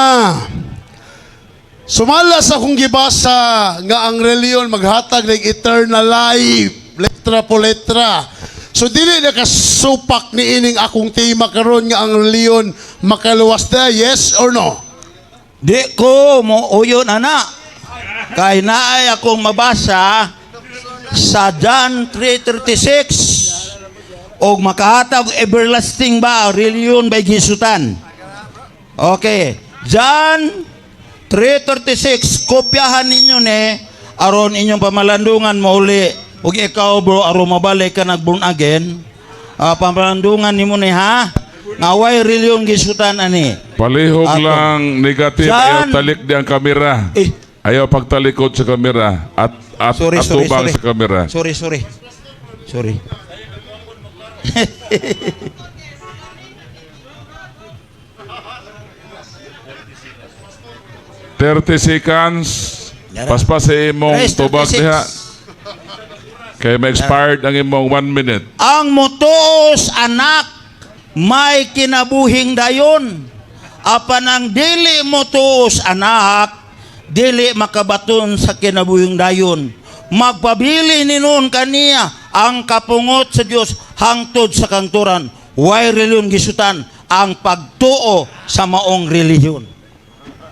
Sumala sa akong gibasa nga ang reliyon maghatag ng eternal life, letra po letra. So dili na kasupak ni ining akong tema karon nga ang reliyon makaluwas na, yes or no? Di ko mo uyon ana. Kay naay akong mabasa sa John 3:36 og makahatag og everlasting ba reliyon by gisutan. Okay. John 3:36, kopyahan ninyo ni aron inyong pamalandungan mauli ug ikaw, bro, aron mabalik ka nag born again. Ah, pamalandungan nimo ni ha nga way reliyon gisutan ani. Palihog Ato. lang negative, Jan. ayaw talik di ang kamera. Eh. Ayaw pagtalikod sa kamera at Sorry, sorry, atubang sorry. sa kamera. Sorry, sorry. Sorry. 30 seconds. Yara. Paspas sa imong Tres, tubag 36. diha. Kay ma-expired ang imong 1 minute. Ang mutuos anak may kinabuhing dayon. Apan ang dili mutuos anak, dili makabaton sa kinabuhing dayon. Magpabili ni noon kaniya ang kapungot sa Dios hangtod sa kangturan. Way reliyon gisutan ang pagtuo sa maong relihiyon.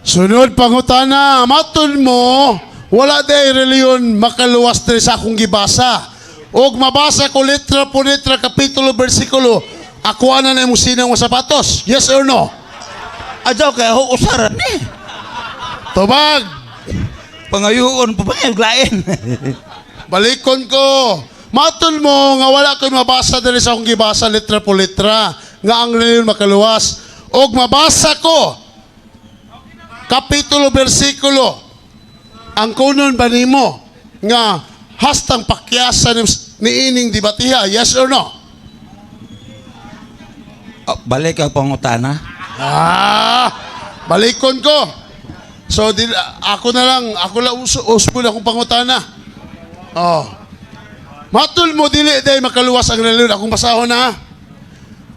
Sunod pangutana, matud mo wala day reliyon makaluwas diri sa akong gibasa. Og mabasa ko letra po letra, kapitulo, bersikulo, ako ana na imong sinang mga sapatos. Yes or no? Adyaw kay ho usaran ni. Tubag. Pangayoon pa ba lain? Balikon ko. Matul mo nga wala ko'y mabasa diri sa akong gibasa letra po letra nga ang reliyon makaluwas. Og mabasa ko kapitulo, bersikulo, ang kunon ba nimo nga hastang pakyasan ni ining debatiha? Yes or no? Oh, balik ang pangutana. Ah, balikon ko. So di, ako na lang, ako lang usbon akong pangutana. Oh. Matul mo dili day makaluwas ang reliyon, akong basahon na.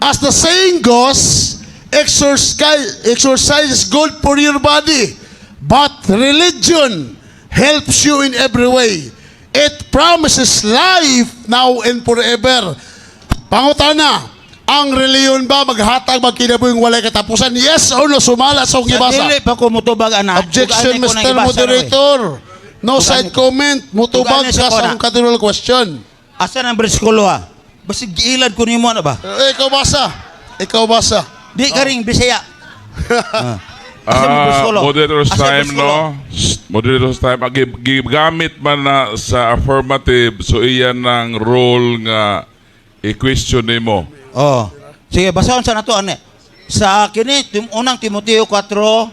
As the saying goes, exercise is good for your body, but religion helps you in every way. It promises life now and forever. Pangutana, ang reliyon ba maghatag magkinabuhing walay katapusan? Yes or no? Sumala sa akong Sa gibasa. dili pa ko mutubag ana. Objection, Ug ani ko nang Mr. ibasa na, Moderator. No Ug side comment. Mutubag Ug ani ka sa sa kona. akong categorical question. Asa ang bersikulo ha? Basig giilad ko nimo na ba? Eh, ikaw basa. Ikaw basa. Di ka ring Bisaya. Ah. Asa mo Ah, bersikulo? moderator's Asa time, bersikulo? no? Shh, moderator's time. Ah, gigamit man na sa affirmative, so iyan ang role nga i-question nimo. Oh. Sige, basahon sa nato ane. Sa kini unang Timoteo 4:9.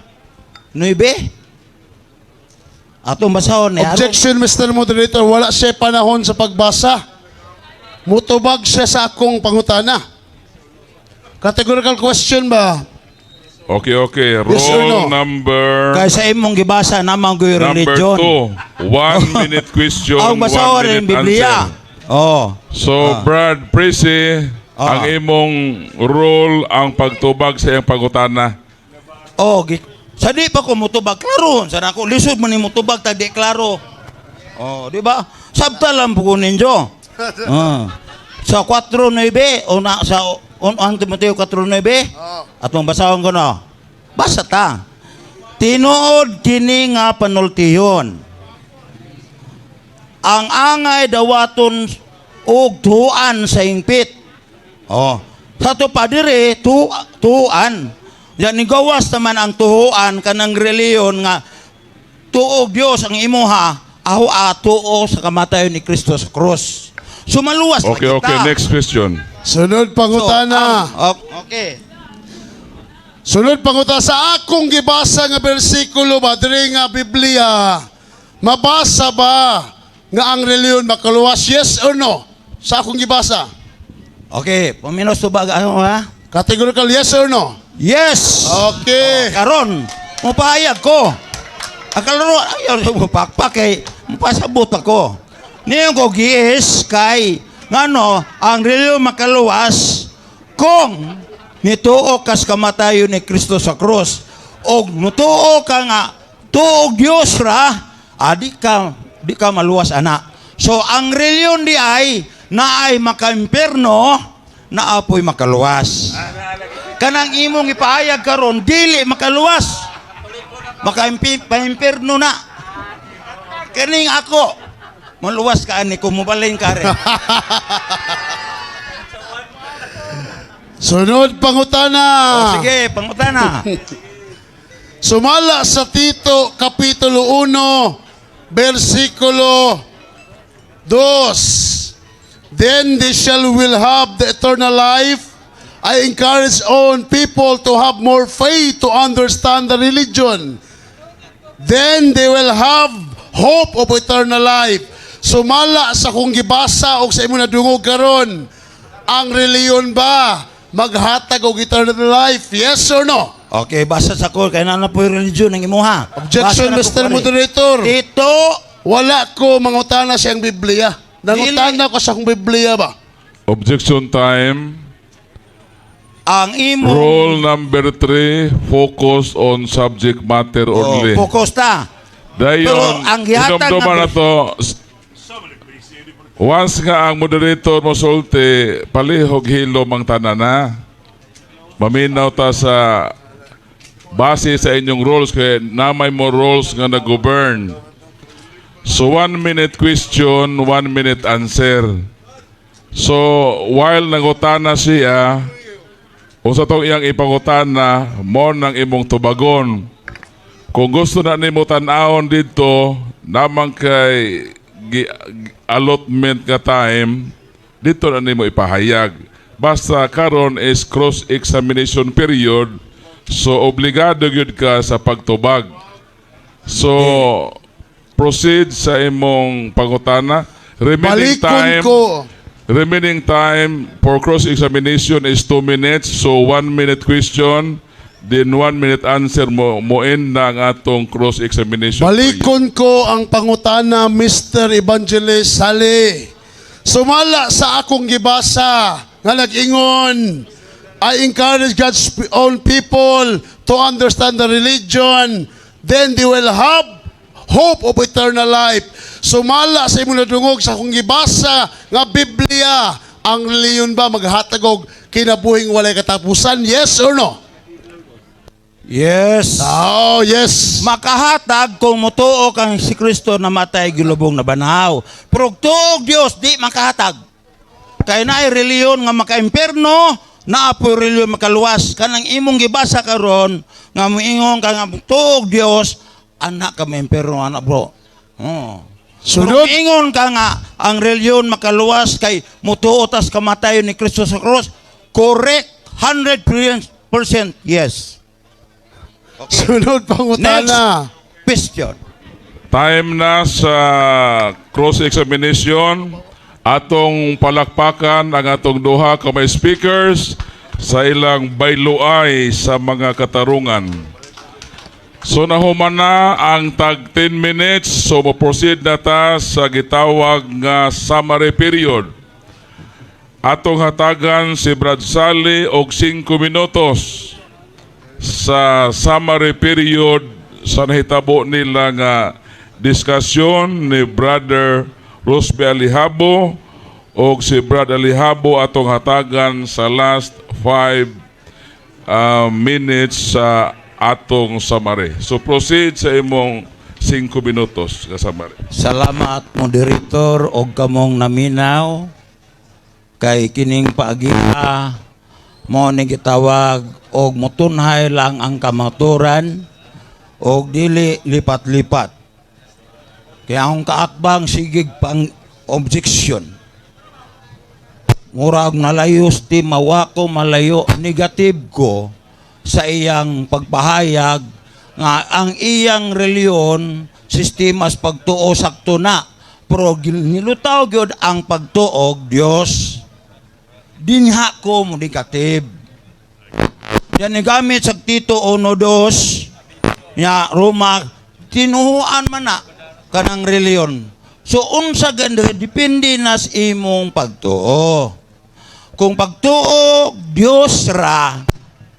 Atong basahon ni Objection, Mr. Moderator. Wala siya panahon sa pagbasa. Mutubag siya sa akong pangutana. Categorical question ba? Okay. Yes or Role no? number Kay sa imong gibasa namang goy number religion. 2. 1 minute question, Ang one basahon rin minute Biblia. answer. Oh. So, Brad Prissy, ang imong role ang pagtubag sa iyang pangutana. Oh, sa di pa ko mutubag klaro sa nako lisod man ni mutubag tag di klaro. Oh, di ba? Sabta lang po ko ninyo. Ah. Sa 4:9 o na sa ang Timoteo 4:9. Atong basahon ko no. Basa ta. Tinuod kini nga panultihon. Ang angay dawaton og tuan sa hingpit. Oh. Sa to pa dire tuan. Yan ni gawas naman ang tuhuan kanang reliyon nga tuog Dios ang imuha aho tuo sa kamatayon ni Kristo sa krus. Sumaluwas na Okay, kita. okay. Next question. Sunod So, pangutana. okay. Sunod pangutana sa akong gibasa nga bersikulo ba diri nga Biblia. Mabasa ba nga ang reliyon makaluwas? Yes or no? Sa akong gibasa. Okay, paminos tubag ano ha? Categorical yes or no? Yes. Okay. Karon, mupahayag ko. Ang kalaro, ayaw mo pakpak kay mupasabot ako. Niyon ko giis kay ngano ang reliyon makaluwas kung nituo kas kamatayon ni Kristo sa krus og mutuo ka nga tuog Dios ra adi ka di ka maluwas ana. So ang reliyon di ay naay makaimpierno naapoy makaluwas. Kanang imong ipahayag karon dili makaluwas. Makaimpierno na. Kaning ako maluwas ka ani kung mobalhin ka rin. Sunod pangutana. O, sige, pangutana. Sumala sa Tito Kapitulo 1, versikulo 2. "Then they shall will have the eternal life. I encourage own people to have more faith to understand the religion. Then they will have hope of eternal life." Sumala sa kung gibasa o sa imong nadungog karon, ang reliyon ba maghatag og eternal life? Yes or no? Okay, basa sa ko kay na po yung religion ng imuha. Objection, Basa na ko, Mr. pare. Moderator. Tito, Wala ko mangutana siyang Biblia. Nangutana ko sa akong Biblia ba? Objection time. Ang imong Rule number 3, focus on subject matter Oh, only. focus ta. Dayon, Pero ang gihatag inomduman nga na to, once nga ang moderator mo sulti, palihog hilom ang tanan na. Maminaw ta sa base sa inyong rules kay namay mo rules nga nag-govern. So 1 minute question, 1 minute answer. So while nangutana siya, unsa tong iyang ipangutana, mo nang imong tubagon. Kung gusto na nimo tan-awon dito, namang kay allotment ka time, dito na nimo ipahayag. Basta karon is cross-examination period, so obligado gyud ka sa pagtubag. So, proceed sa imong pangutana. Remaining Balikon time, ko. Remaining time for cross-examination is 2 minutes. So, 1 minute question, then 1 minute answer mo, mo end na ang atong cross-examination period. Balikon ko ang pangutana, Mr. Evangelist Sali. Sumala sa akong gibasa nga nag-ingon, "I encourage God's own people to understand the religion, then they will have hope of eternal life." Sumala sa imong nadungog sa akong gibasa nga Biblia, ang reliyon ba maghatag og kinabuhing walay katapusan? Yes or no? Yes. Oh, yes. Makahatag kung mutuo kang si Kristo namatay gilubong na banahaw. Pero tuog Dios di makahatag. Kay naay reliyon nga maka-impierno, naa poy reliyon makaluwas. Kanang imong gibasa karon nga moingon ka nga tuog Dios, anak ka ma-impierno anak, bro. Oh. Pero Sunod. ingon ka nga ang reliyon makaluwas kay mutuo tas kamatayon ni Kristo sa krus, correct, 100% yes. Sunod pangutana. Next question. Time na sa cross-examination. Atong palakpakan ang atong duha ka may speakers sa ilang bayluay sa mga katarungan. So nahuman na ang tag 10 minutes, so mo-proceed na ta sa gitawag nga summary period. Atong hatagan si Brad Sally og 5 minutos sa summary period sa nahitabo nila nga diskusyon ni Brother Rosby Alihabo, og si Brad Alihabo atong hatagan sa last 5 minutes sa atong summary. So proceed sa imong 5 minutos nga summary. Salamat, moderator, og kamong naminaw kay kining paagiha mo ni gitawag og motunhay lang ang kamaturan og dili lipat-lipat. Kaya akong kaatbang sigig pang objection. Murag nalayos ti mawako malayo negative ko sa iyang pagpahayag nga ang iyang reliyon sistemas pagtuo sakto na, pero nilutaw gyud ang pagtuog Dios, dinha ko mo negative yan. Gamit sa Tito 1:2 nya Roma, tinuhuan man na kanang reliyon. So unsa ganda, depende na sa imong pagtuo. Kung pagtuo Dios ra,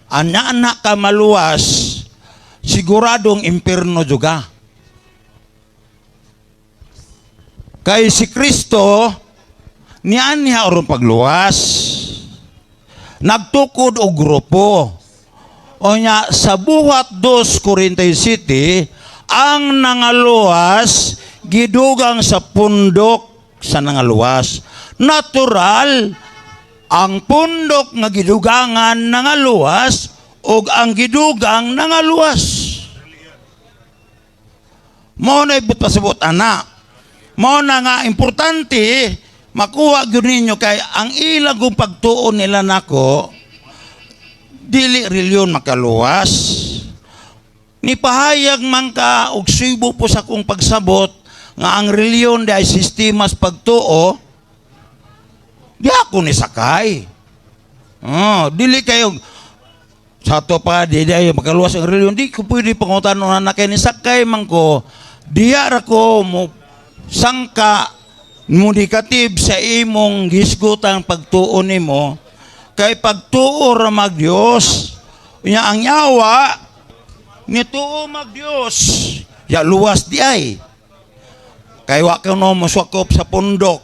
ana-ana ka maluwas, siguradong impierno juga. Kay si Kristo nian niya aron pagluwas. Nagtukod og grupo. O nya sa Buhat 2:47, ang nangaluwas gidugang sa pundok sa nangaluwas. Natural, ang pundok nga gidugangan nangaluwas ug ang gidugang nangaluwas. Mao na ibot pasabot ana. Mao na nga importante makuha gyud ninyo kay ang ilang kong pagtuon nila nako, dili reliyon makaluwas. Ni pahayag man ka og subo po sa akong pagsabot nga ang reliyon di ay sistemas pagtuo, di ako ni sakay. Oh, dili kayo sa ato pa di di makaluwas ang reliyon, di ko pwede pangutanon na kay ni sakay man ko. Diya ra ko mo sangka mo negative sa imong hisgutan pagtuo nimo kay pagtuo ra mag Dios. Nya ang yawa nituo mag Dios ya luwas di ay kay wa ka no mosakop sa pundok.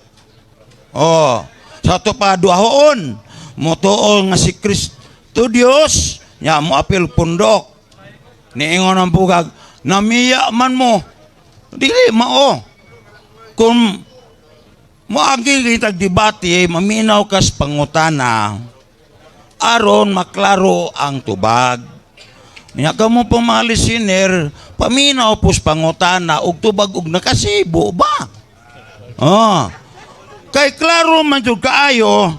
Oh, sa ato pa duhaon motuo nga si Kristo Dios nya mo apil pundok, niingon ang bugag namiya man mo, dili mao. Kung moagi kitag debate, maminaw kas pangutana aron maklaro ang tubag. Nya kamo pa mga listener, paminaw pos pangutana og tubag og nakasibo ba. Oh. Kay klaro man jud kaayo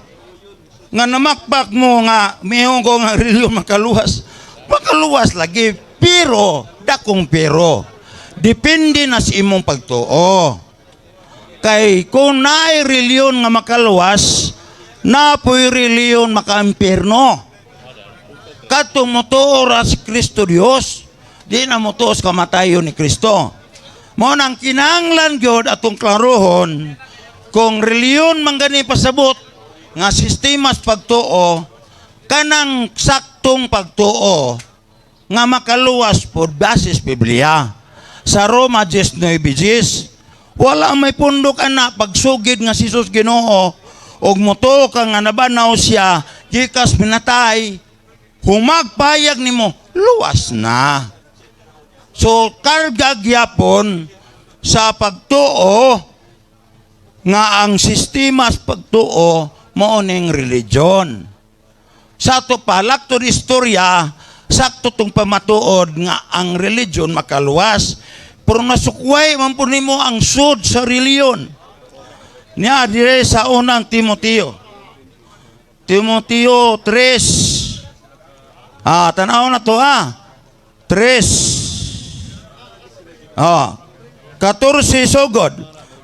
nga namakpak mo nga mihon ko nga reliyon makaluwas. Makaluwas lagi, pero dakong pero. Depende na sa imong pagtuo. Kay kung naay reliyon nga makaluwas, napoy reliyon makaimpierno. Kadto motuo ra si Kristo Dios, di na motuo sa kamatayon ni Kristo. Mao nang kinahanglan gyud atong klarohon kung reliyon man gani pasabot nga sistemas pagtuo, kanang saktong pagtuo nga makaluwas por basis Biblia. Sa Roma 10:9, wala may pundok ana pagsugid nga si Jesus Ginoo og motuo ka nga nabanaw siya gikas minatay, humagpayag nimo, luwas na. So karga gyapon sa pagtuo nga ang sistema sa pagtuo Mao ning religion. Sa ato pa, laktod istorya, sakto tong pamatuod nga ang religion makaluwas. Pero nasukway man po nimo ang sud sa reliyon. Niya dire sa Unang Timoteo. Timoteo 3. Ah, tanaw na to ah. 3. Ah. 14 sugod.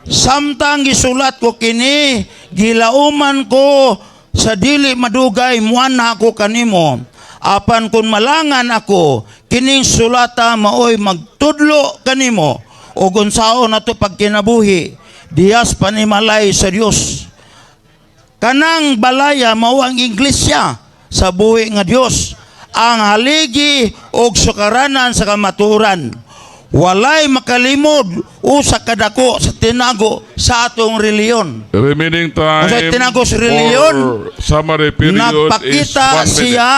Samtang gisulat ko kini, gilauman ko sa dili madugay muanha ko kanimo. Apan kung malangan ako, kining sulata maoy magtudlo kanimo ug unsaon nato pagkinabuhi dihas panimalay sa Dios. Kanang balaya mao ang iglesia sa buhi nga Dios, ang haligi og sukaranan sa kamatuoran. Walay makalimod usa kadako sa tinago sa atong reliyon. Remaining time Unsay tinago sa reliyon? For summary period is Nagpakita 1 minute. Siya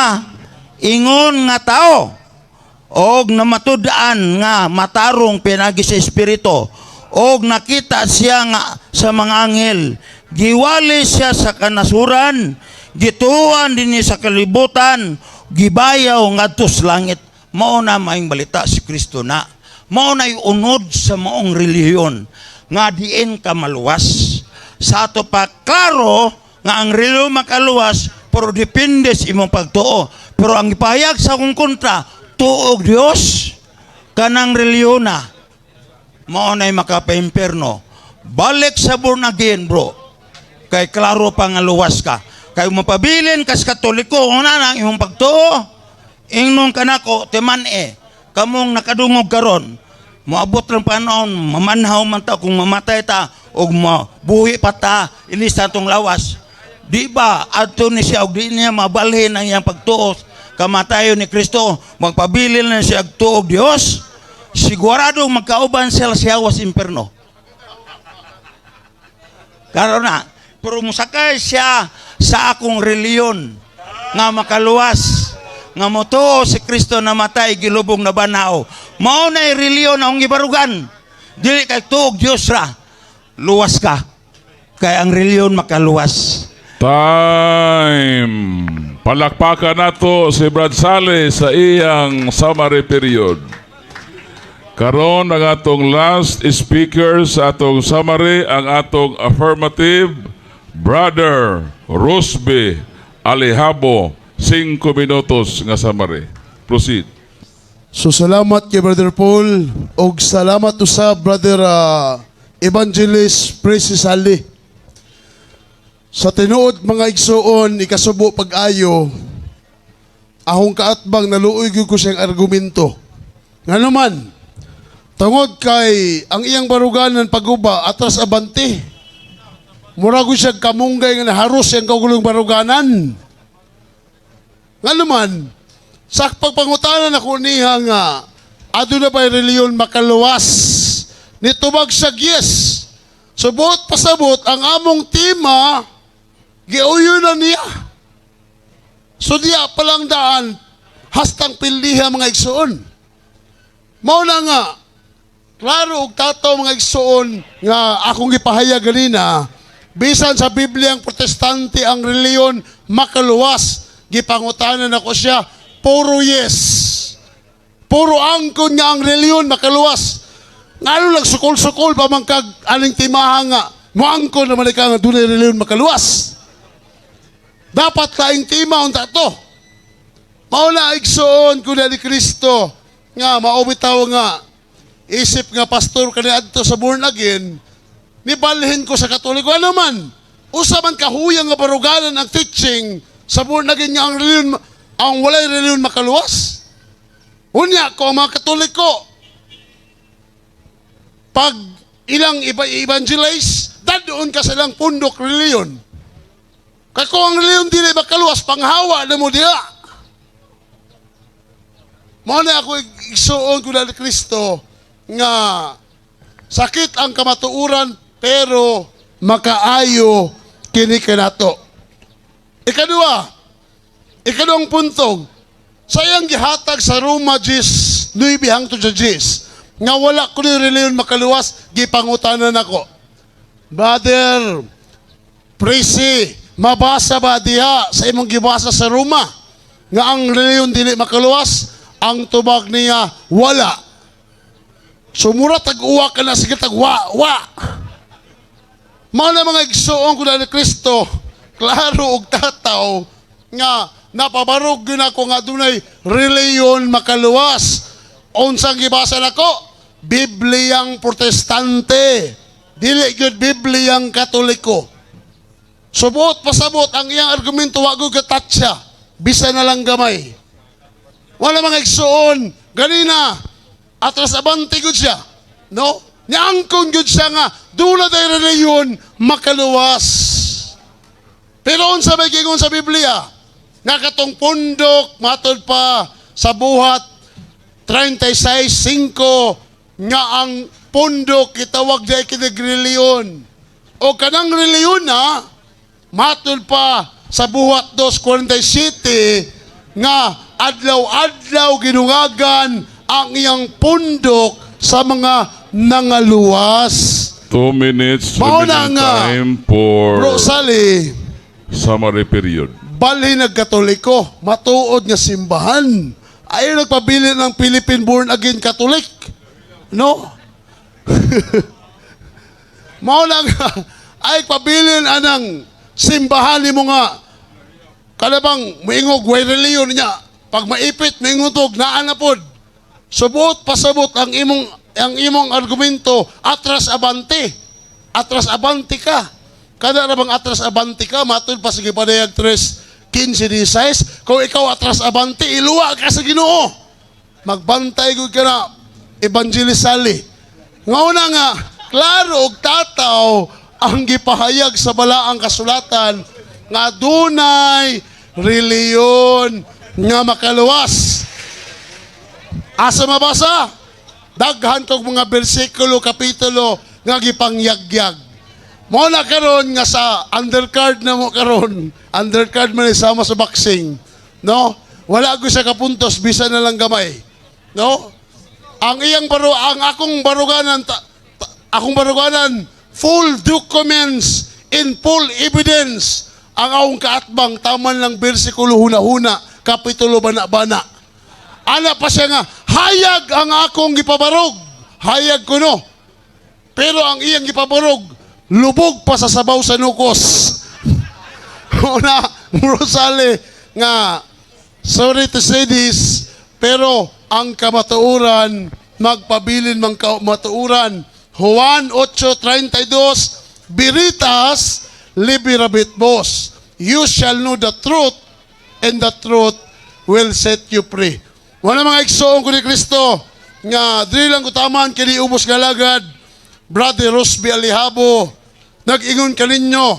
ingon nga tao og namatud-an nga matarong pinagi sa espiritu og nakita siya nga sa mga anghel, giwali siya sa kanasuran, gituan dinhi sa kalibutan, gibayaw ngadto sa langit. Mao na maayong balita, si Kristo na. Mao na'y unod sa maong relihiyon nga diin ka maluwas. Sa ato pa, klaro nga ang relihiyon makaluwas, pero depende sa imong pagtuo. Pero ang ipahayag sa akong kontra, tuog Dios, kanang relihiyon na mao na'y makapa-impierno. Balik sa born again, bro, kay klaro pa nga luwas ka. Kay mapabilin kas Katoliko, una na ang imong pagtuo. Ingnon kanako timan e kamong nakadungog karon, moabot lang panahon mamanhaw man ta kung mamatay ta og mabuhi pa ta ilis sa atong lawas. Di ba adto ni siya og di niya mabalhin ang iyang pagtuo kamatayon ni Kristo, magpabilin na siya og tuog Dios, sigurado magkauban sila sa yawas imperno. Karon na, pero musakay siya sa akong reliyon nga makaluwas, nga motuo si Kristo namatay, gilubong, nabanhaw. Mao na reliyon akong gibarugan. Dili kay tuog Dios ra. Luwas ka. Kay ang reliyon makaluwas. Time. Palakpakan nato si Brad Sale sa iyang summary period. Karon ang atong last speaker sa atong summary, ang atong affirmative, Brother Rosby Alihabo, 5 minutos nga summary. Proceed. So salamat kay Brother Paul og salamat usab, Brother Evangelist Precious Ali. Sa tinuod, mga igsuon, ikasubo pag-ayo akong kaatbang, naluoy gyud ko siyang argumento. Nga naman, tungod kay ang iyang baruganan paguba atras abante. Mura ko siya kamunggay nga naharos siyang kaugulong baruganan. Nga naman, sa pagpangutanan ako niya nga, aduna ba reliyon makaluwas? Nitubag siya, yes. Subot pasabot, ang among tema, giuyo na niya. So diya palang daan, hastang pildiha, mga igsuon. Mao na nga, klaro og tataw, mga igsuon, nga akong gipahayag ganina, bisan sa Biblia ang Protestante ang reliyon makaluwas, gipangutanan ako siya, puro yes. Puro angkon nga ang reliyon makaluwas. Ngano lang sukol-sukol pa man kag aning timaha nga moangkon naman ka nga dunay reliyon makaluwas? Dapat laing tima unta to. Mao na, igsuon ko ni Kristo, nga mao bitaw nga isip nga pastor kaniadto sa born again, nibalhin ko sa Katoliko. Ano man, usa man kahuyang nga baruganan ang teaching sa born again nga ang reliyon, ang walay reliyon makaluwas. Unya ko ang mga Katoliko, pag ilang iba evangelize, dadon ka sa ilang pundok reliyon. Kay kung ang reliyon dili makaluwas, panghawa na mo diha. Mao na ako, igsuon ko na ni Kristo, nga sakit ang kamatuoran pero makaayo kini kanato. Ikaduha, ikaduhang puntong, sayang gihatag sa Roma 10, 9 hangtod sa 10, nga wala ko ni reliyon makaluwas, gipangutanan ako. Brother, Presi, Mabasa ba diha sa imong gibasa sa Roma nga ang reliyon dili makaluwas? Ang tubag niya, wala. Sumura tag-uwa ka na, sige, tag-wa, wa. Mao na, mga igsuon ko na ni Kristo, klaro og tataw nga napabarog yun ako nga dunay reliyon makaluwas. Unsang gibasa nako? Bibliyang Protestante. Dili gyud Bibliyang Katoliko. Subot pasabot ang iyang argumento, wa gyud katatsa. Bisa na lang gamay. Wala, mga igsuon, ganina atras abante gud siya. No? Niangkon gud siya nga duna day reliyon makaluwas. Pero unsa may giingon sa Biblia? Nga katong pundok, matod pa sa Buhat 36:5, nga ang pundok kitawag di kinig reliyon. O kanang reliyon na matod pa sa Buhat 2:47 nga adlaw-adlaw ginungagan ang iyang pundok sa mga nangaluwas. 2 minutes Mao na remaining nga, time for Bro Sally, summary period. Balhin nagkatoliko, matuod nga simbahan. Ayaw nagpabili ng Philippine Born Again Catholic. No? Mao lang ay pabilin anang simbahan nimo nga kanabang moingog way reliyon niya. Pag maipit, moingog naa na pod. Subot pasabot ang imong argumento, atras abante. Atras abante ka. Kada na bang atras abante ka, matud pa sa Gipadayag 3:15-16, kung ikaw atras abante, iluwa ka sa Ginoo. Magbantay gud ka na, Evangelist Sally. Ngauna nga, klaro og tataw ang gipahayag sa balaang kasulatan nga dunay reliyon nga makaluwas. Asa mabasa? Daghan kog mga bersikulo, kapitulo nga gipangyagyag. Mao na karon nga sa undercard na mo karon, undercard man sama sa boxing, no? Wala ko sa kapuntos, bisa na lang gamay. No? Ang iyang baro, ang akong baruganan, akong baruganan, full documents in full evidence. Ang akong kaatbang, taman lang bersikulo, huna-huna, kapitulo, bana-bana. Ana pa siya nga, hayag ang akong gipabarog. Hayag kuno. Pero ang iyang gipabarog, lubog pa sa sabaw sa nukos. Una, Rosale, nga, sorry to say this, pero ang kamatuoran, magpabilin mang kamatuoran. Juan 8:32, "Veritas liberabit vos." You shall know the truth, and the truth will set you free. Wala, mga igsoon ko ni Kristo, nga dili lang ko taman kini ubos nga lagad. Brother Rosby Alihabo, nag-ingon kaninyo,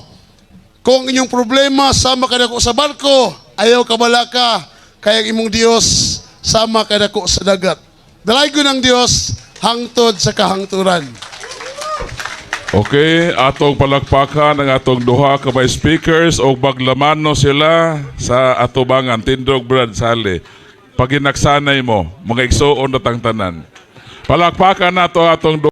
kung inyong problema sama kadako sa barko, ayaw kabalaka, kaya ang imong Dios sama kadako sa dagat. Dalaygon ang Dios hangtod sa kahangturan. Okay, atong palakpakan ang atong duha ka vice speakers og maglamano sila sa atubangan. Tindog, Brad Sally. Paginaksanay mo, mga igsuon na tang tanan. Palakpakan nato atong duha.